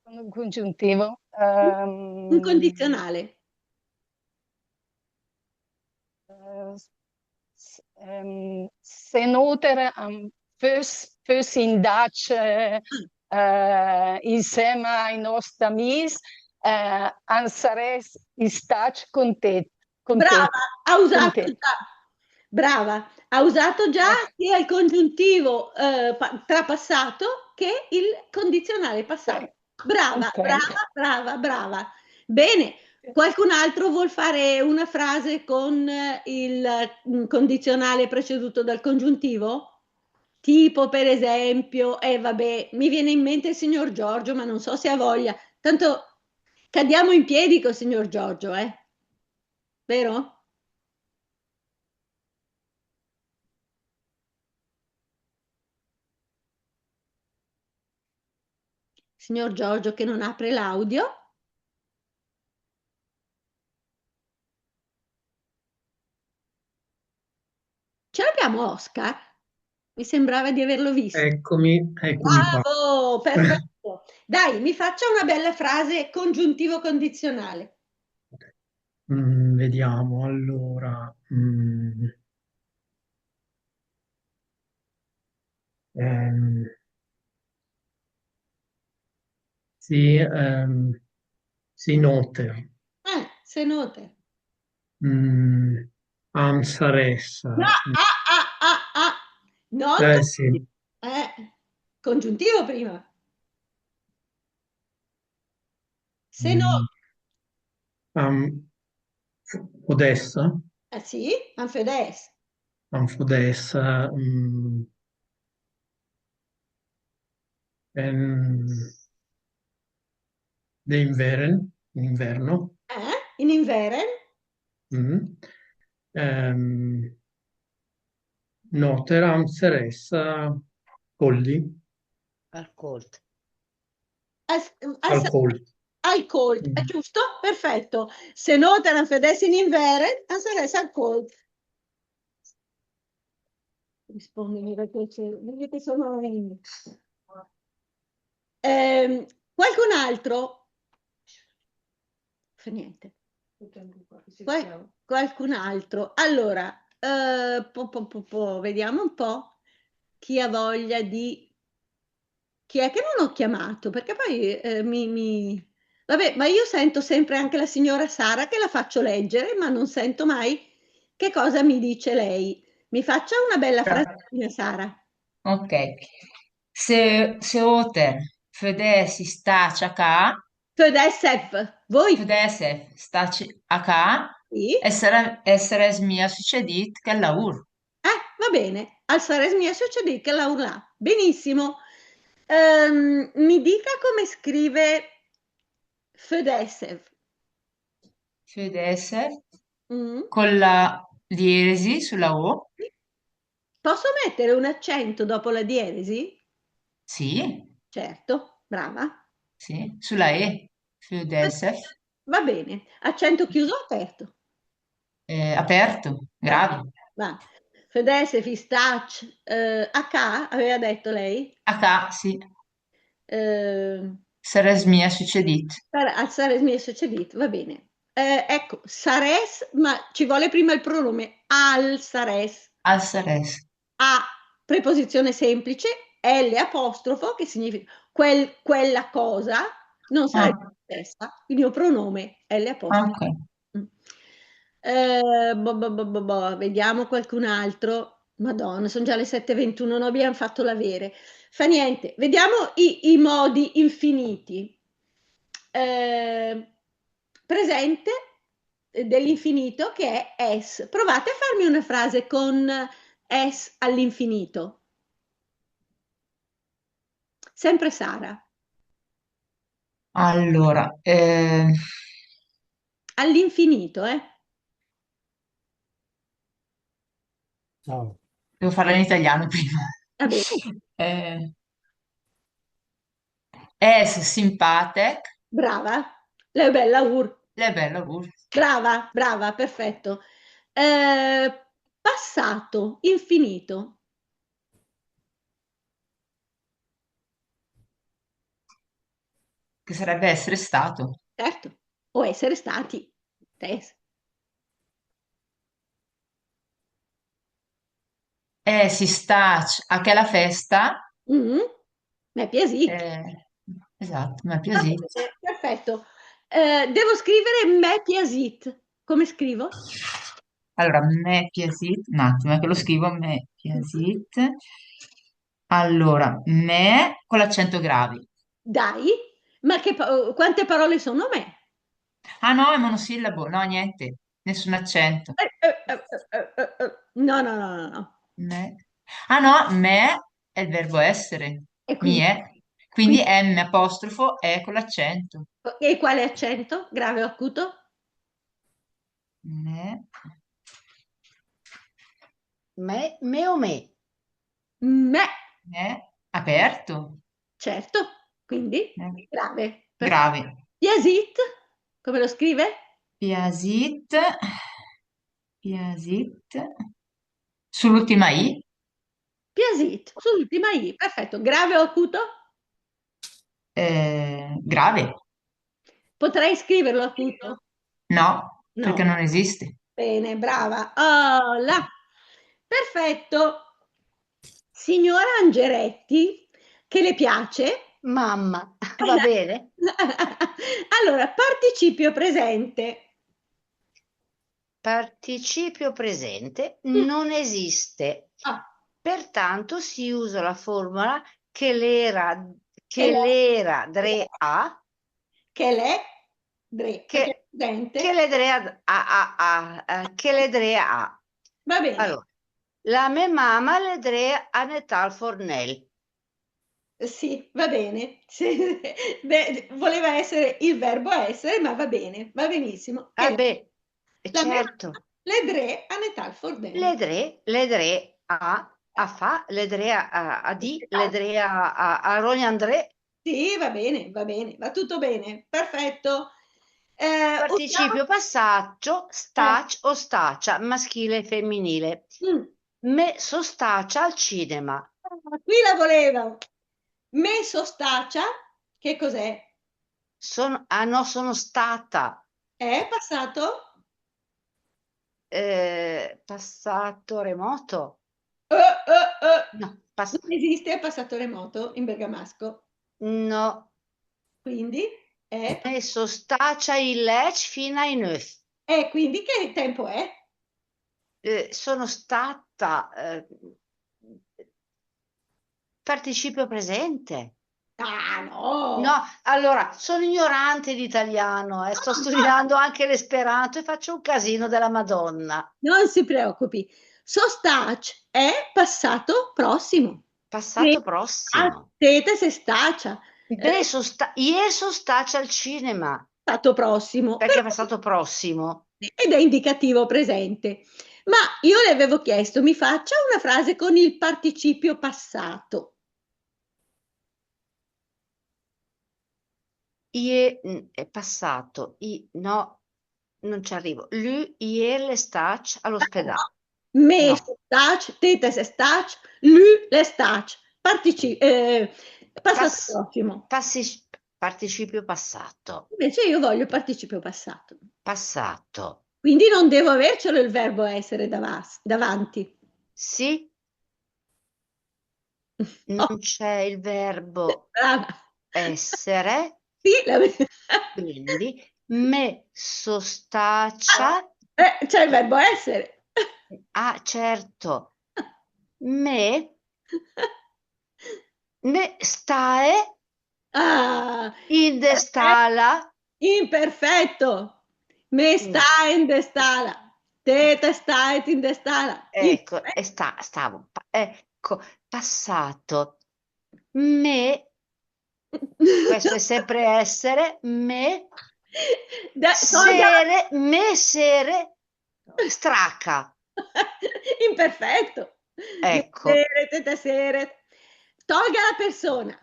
Con un congiuntivo, ehm, un condizionale. Eh, s-, ehm, se nóter, ehm, föss-, föss indàcc, eh, eh, insèma ai nòst amìs, eh, an sarès istàcc contét. Brava, ha usato già, brava, ha usato già sia il congiuntivo, eh, pa-, trapassato che il condizionale passato. Brava, brava, brava, brava. Bene, qualcun altro vuol fare una frase con, eh, il, mm, condizionale preceduto dal congiuntivo? Tipo, per esempio, eh, vabbè, mi viene in mente il signor Giorgio, ma non so se ha voglia. Tanto cadiamo in piedi col signor Giorgio, eh? Vero? Signor Giorgio che non apre l'audio. Ce l'abbiamo Oscar? Mi sembrava di averlo visto. Eccomi, eccomi qua. Bravo, perfetto. Dai, mi faccia una bella frase congiuntivo condizionale. Mm, vediamo, allora, mm. Ehm, sì, ehm, se nóter. Eh, se nóter. Mm, an sarès. No, ah, ah, ah, ah. No, eh, sì. Eh, congiuntivo prima. Se no. Mm. Am, f-, fodèss? Eh sì, an fodèss. An fodèss, mm, en, de inveren, in inverno. Eh, in inveren. Mm. Ehm, nóter an sarès cóldi. Al cóld. Al, al, al cóld. Al cóld, mm, è giusto? Perfetto. Se nóter an fodèss in inveren, an sarès al cóld. Rispondimi, perché c'è, vedi che sono in... Ehm, qualcun altro? Fa niente. Qual-, qualcun altro? Allora, eh, po, po, po, po, vediamo un po' chi ha voglia di chi è che non ho chiamato? Perché poi, eh, mi, mi... Vabbè, ma io sento sempre anche la signora Sara che la faccio leggere, ma non sento mai che cosa mi dice lei. Mi faccia una bella frasina, Sara. Ok. Se, se óter födèss stacc a cà, Födèssev, voi. Födèssev stacc a cà, sì, e sarè-, e sarès mia sücedìt chèl laùr. Eh, va bene, al sarès mia sücedìt chèl laùr là. Benissimo. Ehm, mi dica come scrive födèssev. Födèssev, mm, con la dieresi sulla O. Sì. Posso mettere un accento dopo la dieresi? Sì. Certo, brava. Sì, sulla E. Födèssev. Va bene. Accento chiuso o aperto? Eh, aperto, grave. Va. Födèssev stacc, eh, a cà, aveva detto lei? A cà, sì. Eh, sarès mia sücedìt. Sar-, al sarès mia sücedìt, va bene. Eh, ecco, sarès, ma ci vuole prima il pronome, al sarès. Al sarès. A, preposizione semplice, L apostrofo, che significa quel, quella cosa, non sarebbe, ah, stessa, il mio pronome, L apostrofo. Ah, ok. Mm. Eh, boh, boh, boh, boh, boh, vediamo qualcun altro. Madonna, sono già le sette e ventuno, non abbiamo fatto l'avere. Fa niente, vediamo i, i modi infiniti. Eh, presente, eh, dell'infinito che è ès. Provate a farmi una frase con ès all'infinito. Sempre Sara. Allora, eh, all'infinito, eh. Ciao. Devo farla in italiano prima. Va bene. Eh, ès simpàtech. Brava. L'è ü bèl laùr. L'è ü bèl laùr. Brava, brava, perfetto. Eh, passato, infinito. Che sarebbe essere stato. Certo, o essere stati. Stes. Èss stacc a chèla fèsta. Mm. M'è piasìt. Eh, esatto, m'è piasìt. Va bene, perfetto. Eh, devo scrivere m'è piasìt. Come scrivo? Allora, m'è piasìt, un attimo, eh, che lo scrivo, m'è piasìt. Allora, m'è con l'accento grave. Dai, ma che pa-, quante parole sono m'è? Ah no, è monosillabo, no, niente, nessun accento. Eh, eh, eh. No, no, no, no, no. M'è. Ah no, m'è è il verbo essere. E quindi? M'è. Quindi quindi M apostrofo è con l'accento. E quale accento? Grave o acuto? M'è. M'è, m'è o mé? M'è. M'è aperto. Certo, quindi, eh, grave. Grave. Piasìt, come lo scrive? Piasìt, piasìt. Sull'ultima I? Piasìt, sull'ultima I, perfetto. Grave o acuto? Eh, grave. Potrei scriverlo acuto? No, no, perché non esiste. Bene, brava. Oh, là. Perfetto. Signora Angeretti, che le piace? Mamma, va bene. Allora, participio presente. Participio presente, mm, non esiste. Ah. Pertanto si usa la formula che l'era, che l'era dré a. Che l'è dré, che, perché è presente. Che l'è dré a, a, a, a, eh, che l'è dré a. Va bene. Allora, la mé mama l'è dré a netà 'l fornèl. Sì, va bene. Sì. Beh, voleva essere il verbo essere, ma va bene, va benissimo. Ah, beh, certo. La mé mama l'è dré a netà 'l fornèl. L'è dré, l'è dré a, a fà, l'è dré a, a, a dì, l'è dré a, a, a rognà 'ndré. Sì, va bene, va bene, va tutto bene, perfetto. Eh, participio passato, stacc o stacia, maschile e femminile. Mm. Mé só stacia al cinema. Ah, qui la volevo. Mé só stacia, che cos'è? Sono, ah no, sono stata. È passato? Eh, passato remoto. Eh, eh, Eh, no, pas- non esiste il passato remoto in bergamasco. No. Quindi è? E so stacia in lècc fina ai nöf. E quindi che tempo è? Eh, sono stata, eh, participio presente. Ah, no! No, allora, sono ignorante di italiano, eh, sto studiando anche l'esperanto e faccio un casino della Madonna. Non si preoccupi. So stac è passato prossimo. Passato prossimo. Ah, te, te sé stacia. Beh, so sta-, ier so stacia al cinema. Passato prossimo. Perché è passato prossimo. Ed è indicativo presente. Ma io le avevo chiesto, mi faccia una frase con il participio passato. Ier, mm, è passato. I-, no, non ci arrivo. Lü ier l'è stac a l'ospedal. No. Me so stac, te te sé stac, lü l'è stac. Partici-, eh, passato prossimo. Pas-, passi-, participio passato. Invece io voglio participio passato. Passato. Quindi non devo avercelo il verbo essere davas-, davanti. Sì. Non c'è il verbo essere. Sì, la ve- Quindi, me so stacia. Ah, eh, c'è il verbo essere. Ah, certo. Me, me stae Ah, in de stala. Imperfetto. Me stae in de stala. Te, te staet in de stala. Ecco, e sta-, stavo, pa-, ecco, passato. Me, questo è sempre essere, me, da-, sere, me sere, straca. Imperfetto. Ecco. Sere, te, te sere. Tolga la persona.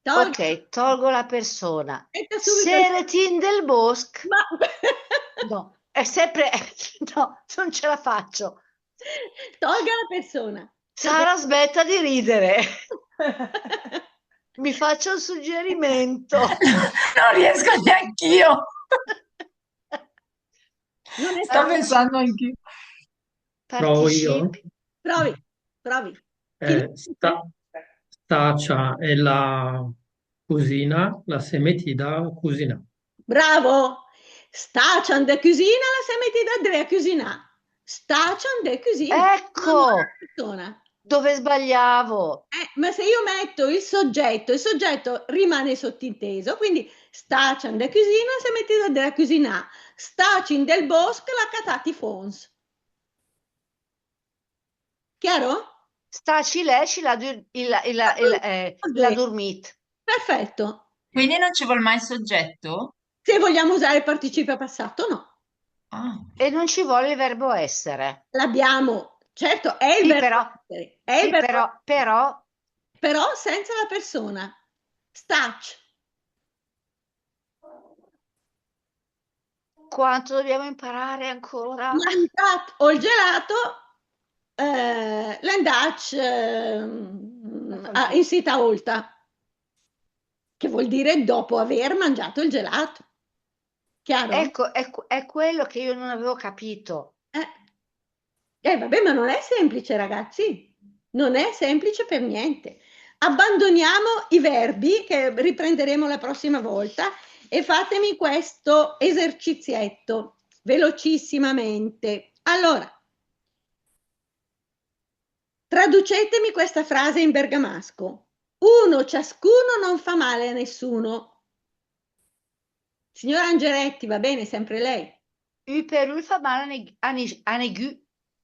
Tolga. Ok, tolgo la persona. Seret in del bosc. Ma no, è sempre, no, non ce la faccio. Tolga la persona. Sara, smetta di ridere. Mi faccia un suggerimento. Non riesco neanch'io. Non è... Sto pensando anch'io. Provo io? Participi. Provi, provi. Eh, sta-, stacia in la cüsina, la s'è metida a cüsinà. Bravo! Stacia in de cüsina, la s'è metida dré a cüsinà. Stacia in de cüsina. Ecco! Una buona persona. Dove sbagliavo? Eh, ma se io metto il soggetto, il soggetto rimane sottinteso, quindi stacia in de cüsina, la s'è metida dré a cüsinà. Staci in del bosc, l'ha catàt i fóms. Chiaro? Staci lècc, l'ha dur-, il, il, il, eh, l'ha durmìt. Perfetto. Quindi non ci vuol mai il soggetto? Se vogliamo usare il participio passato, no. Ah. E non ci vuole il verbo essere. L'abbiamo, certo, è il verbo essere. È il verbo essere. Però, però. Però senza la persona. Stac. Quanto dobbiamo imparare ancora? Mangiàt ol gelato, eh, l'è 'ndacc, ehm, a, in sita ólta, che vuol dire dopo aver mangiato il gelato. Chiaro? Ecco, è que-, è quello che io non avevo capito. Eh. Eh, vabbè, ma non è semplice, ragazzi. Non è semplice per niente. Abbandoniamo i verbi, che riprenderemo la prossima volta, e fatemi questo esercizietto velocissimamente. Allora, traducetemi questa frase in bergamasco. Uno ciascuno non fa male a nessuno. Signora Angeletti, va bene, sempre lei. Ü per ü fa mal a ni-, a ni-, a nigü.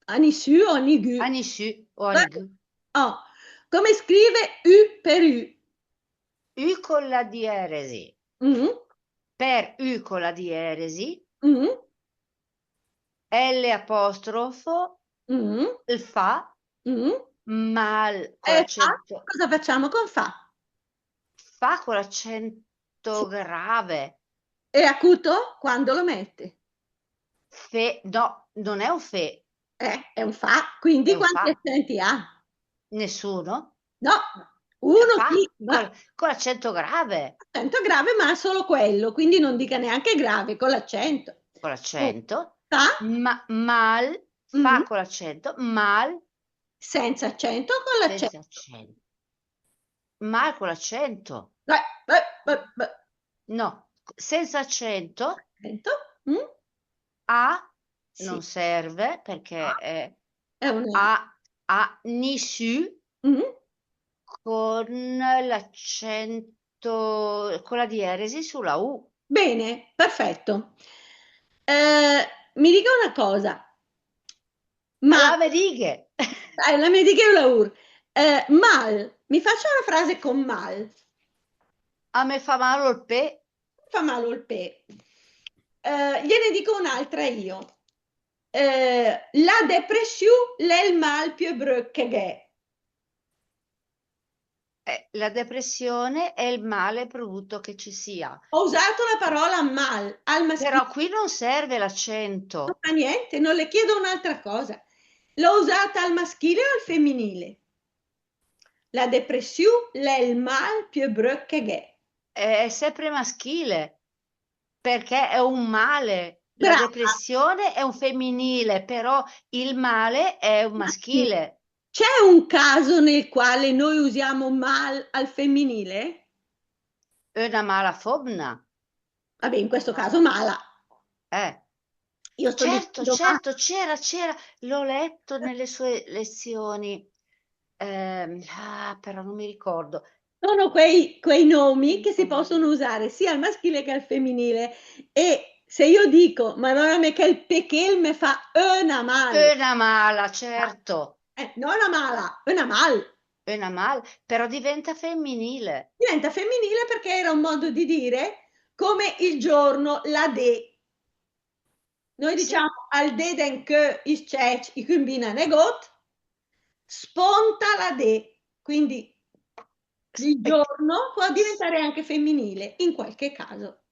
A nissü o a nigü? A nissü o a nigü. Oh, come scrive ü per ü? Ü con la dieresi. Mm. Per ü con la dieresi. Mm. L apostrofo, mm, il fa, mm, mal con l'accento. Eh, fa? Cosa facciamo con fa? Fa con l'accento grave. E acuto? Quando lo mette? Fe, no, non è un fe. Eh, è un fa, quindi quanti accenti ha? Nessuno. No, uno sì, ma con, con l'accento grave. Accento grave, ma solo quello, quindi non dica neanche grave, con l'accento. Con l'accento. Fa? Ma, mal, fa con l'accento, mal, Senza accento o con l'accento? Senza accento. Mal con l'accento. Beh, beh, beh, beh. No, senza accento. Accento? Mm? A Sì. Non serve perché Ah. È, È un a, a, ni su Mm? con l'accento, con la dieresi sulla U. Bene, perfetto. Eh, mi dica una cosa. Ma La me dighe. Eh, la me dighe ü laùr. Eh, mal, mi faccia una frase con mal. A me fa mal ol pé. Fa mal ol pé. Eh, gliene dico un'altra io. Eh, la depressiù l'è ol mal piö bröt che gh'è. Eh, la depressione è il male più brutto che ci sia. Ho usato la parola mal al maschile. Però qui non serve l'accento. Non fa niente, non le chiedo un'altra cosa. L'ho usata al maschile o al femminile? La depressiù l'è ol mal piö bröt che gh'è. È sempre maschile, perché è un male. La Brava. Depressione è un femminile, però il male è un maschile. C'è un caso nel quale noi usiamo mal al femminile? Öna mala fómna. Vabbè, in questo caso mala. Eh. Io sto Certo, dicendo certo, c'era, c'era, l'ho letto nelle sue lezioni. Ehm, ah, però non mi ricordo. Sono quei, quei nomi che si possono usare sia al maschile che al femminile. E se io dico, Madonna me, che el pechél me fa öna mal. Öna mala, certo. Eh, no öna mala, öna mal. Öna mal, però diventa femminile. Diventa femminile perché era un modo di dire come il giorno, la dé. Noi diciamo al dé d'incö i s-cècc i cümbina negót, spónta la dé. Quindi il giorno può diventare anche femminile in qualche caso.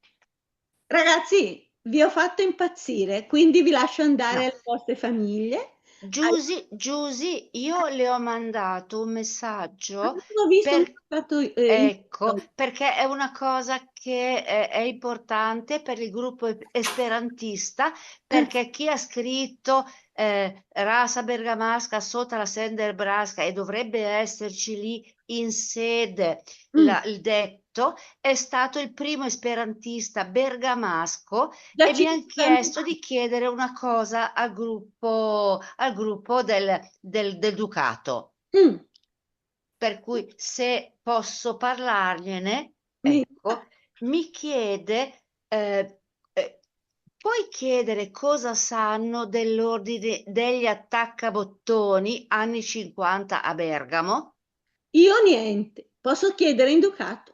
Ragazzi, vi ho fatto impazzire, quindi vi lascio andare alle vostre famiglie. Giusy, Giusy, io le ho mandato un messaggio. Avevo visto per- che ho fatto, eh, Ecco, perché è una cosa che è, è importante per il gruppo esperantista, perché chi ha scritto eh, rasa bergamasca sota la sender brasca e dovrebbe esserci lì in sede la- il detto, è stato il primo esperantista bergamasco e mi ha chiesto di chiedere una cosa al gruppo, al gruppo del, del- del Ducato. Mm. Per cui se posso parlargliene, Mi- ecco, mi chiede, eh, eh, puoi chiedere cosa sanno dell'ordine degli attaccabottoni anni cinquanta a Bergamo? Io niente, posso chiedere in Ducato.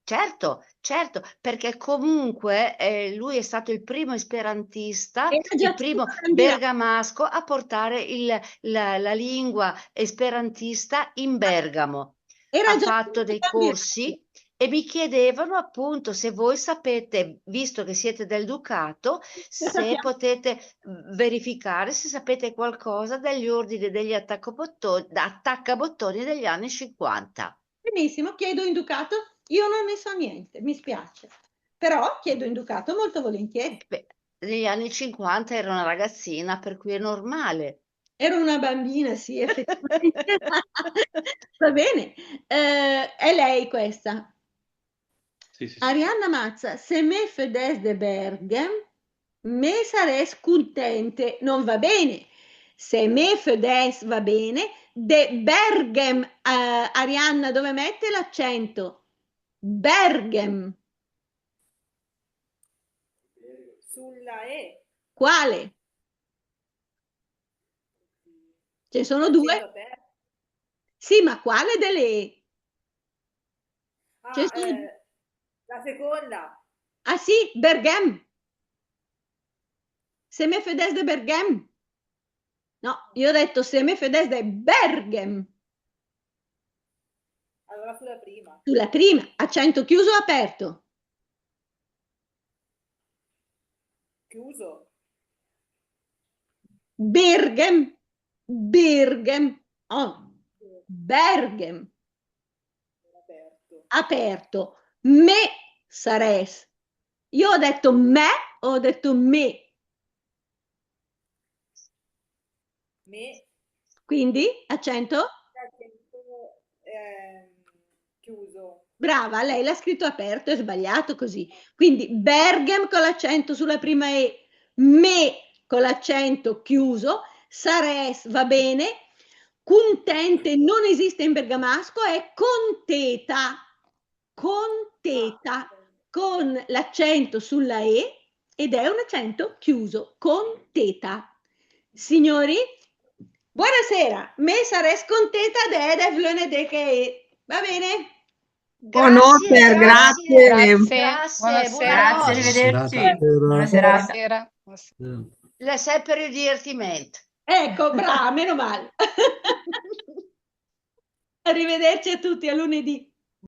Certo, certo, perché comunque eh, lui è stato il primo esperantista, Era già il primo tutto cambiato. bergamasco a portare il- la, la lingua esperantista in Bergamo. Era Ha già fatto tutto dei cambiato. Corsi e mi chiedevano appunto se voi sapete, visto che siete del Ducato, se sappiamo. Potete verificare se sapete qualcosa degli ordini degli attaccabottoni, attaccabottoni degli anni cinquanta. Benissimo, chiedo in Ducato, io non ne so niente, mi spiace. Però chiedo in Ducato molto volentieri. Beh, negli anni cinquanta ero una ragazzina, per cui è normale. Ero una bambina, sì, effettivamente. Va bene. Eh, è lei questa. Sì, sì, sì. Arianna Mazza, se me födès de Bèrghem, me sarès cuntente. Non va bene. Se me födès va bene. De Bèrghem, eh, Arianna, dove mette l'accento? Bèrghem. Sulla E. Quale? Ce ne sono due? Accento aperto. Sì, ma quale delle E? Ah, Ce ne sono eh, la seconda. Ah sì, Bèrghem. Se me födès de Bèrghem. No, io ho detto se me födès de Bèrghem. Allora sulla prima. Sulla prima, accento chiuso o aperto? Chiuso. Bèrghem, Bèrghem, oh, Bèrghem, Aperto. Aperto. Me sarès. Io ho detto me o ho detto me? Me. Quindi, accento? L'accento, ehm, chiuso. Brava, lei l'ha scritto aperto, è sbagliato così. Quindi Bèrghem con l'accento sulla prima E, mé con l'accento chiuso, sarès, va bene, cuntente non esiste in bergamasco, è contéta, contéta, con l'accento sulla E ed è un accento chiuso, contéta. Signori, buonasera, mé sarès contéta de èdef lönedé che é, va bene? Buonasera, grazie. Grazie. Grazie, Buonasera. buonanotte. Arrivederci. Buonasera. Buonasera. Buonasera. L'è sèmper ü divertiment. Ecco, brava, meno male. Arrivederci a tutti, a lunedì.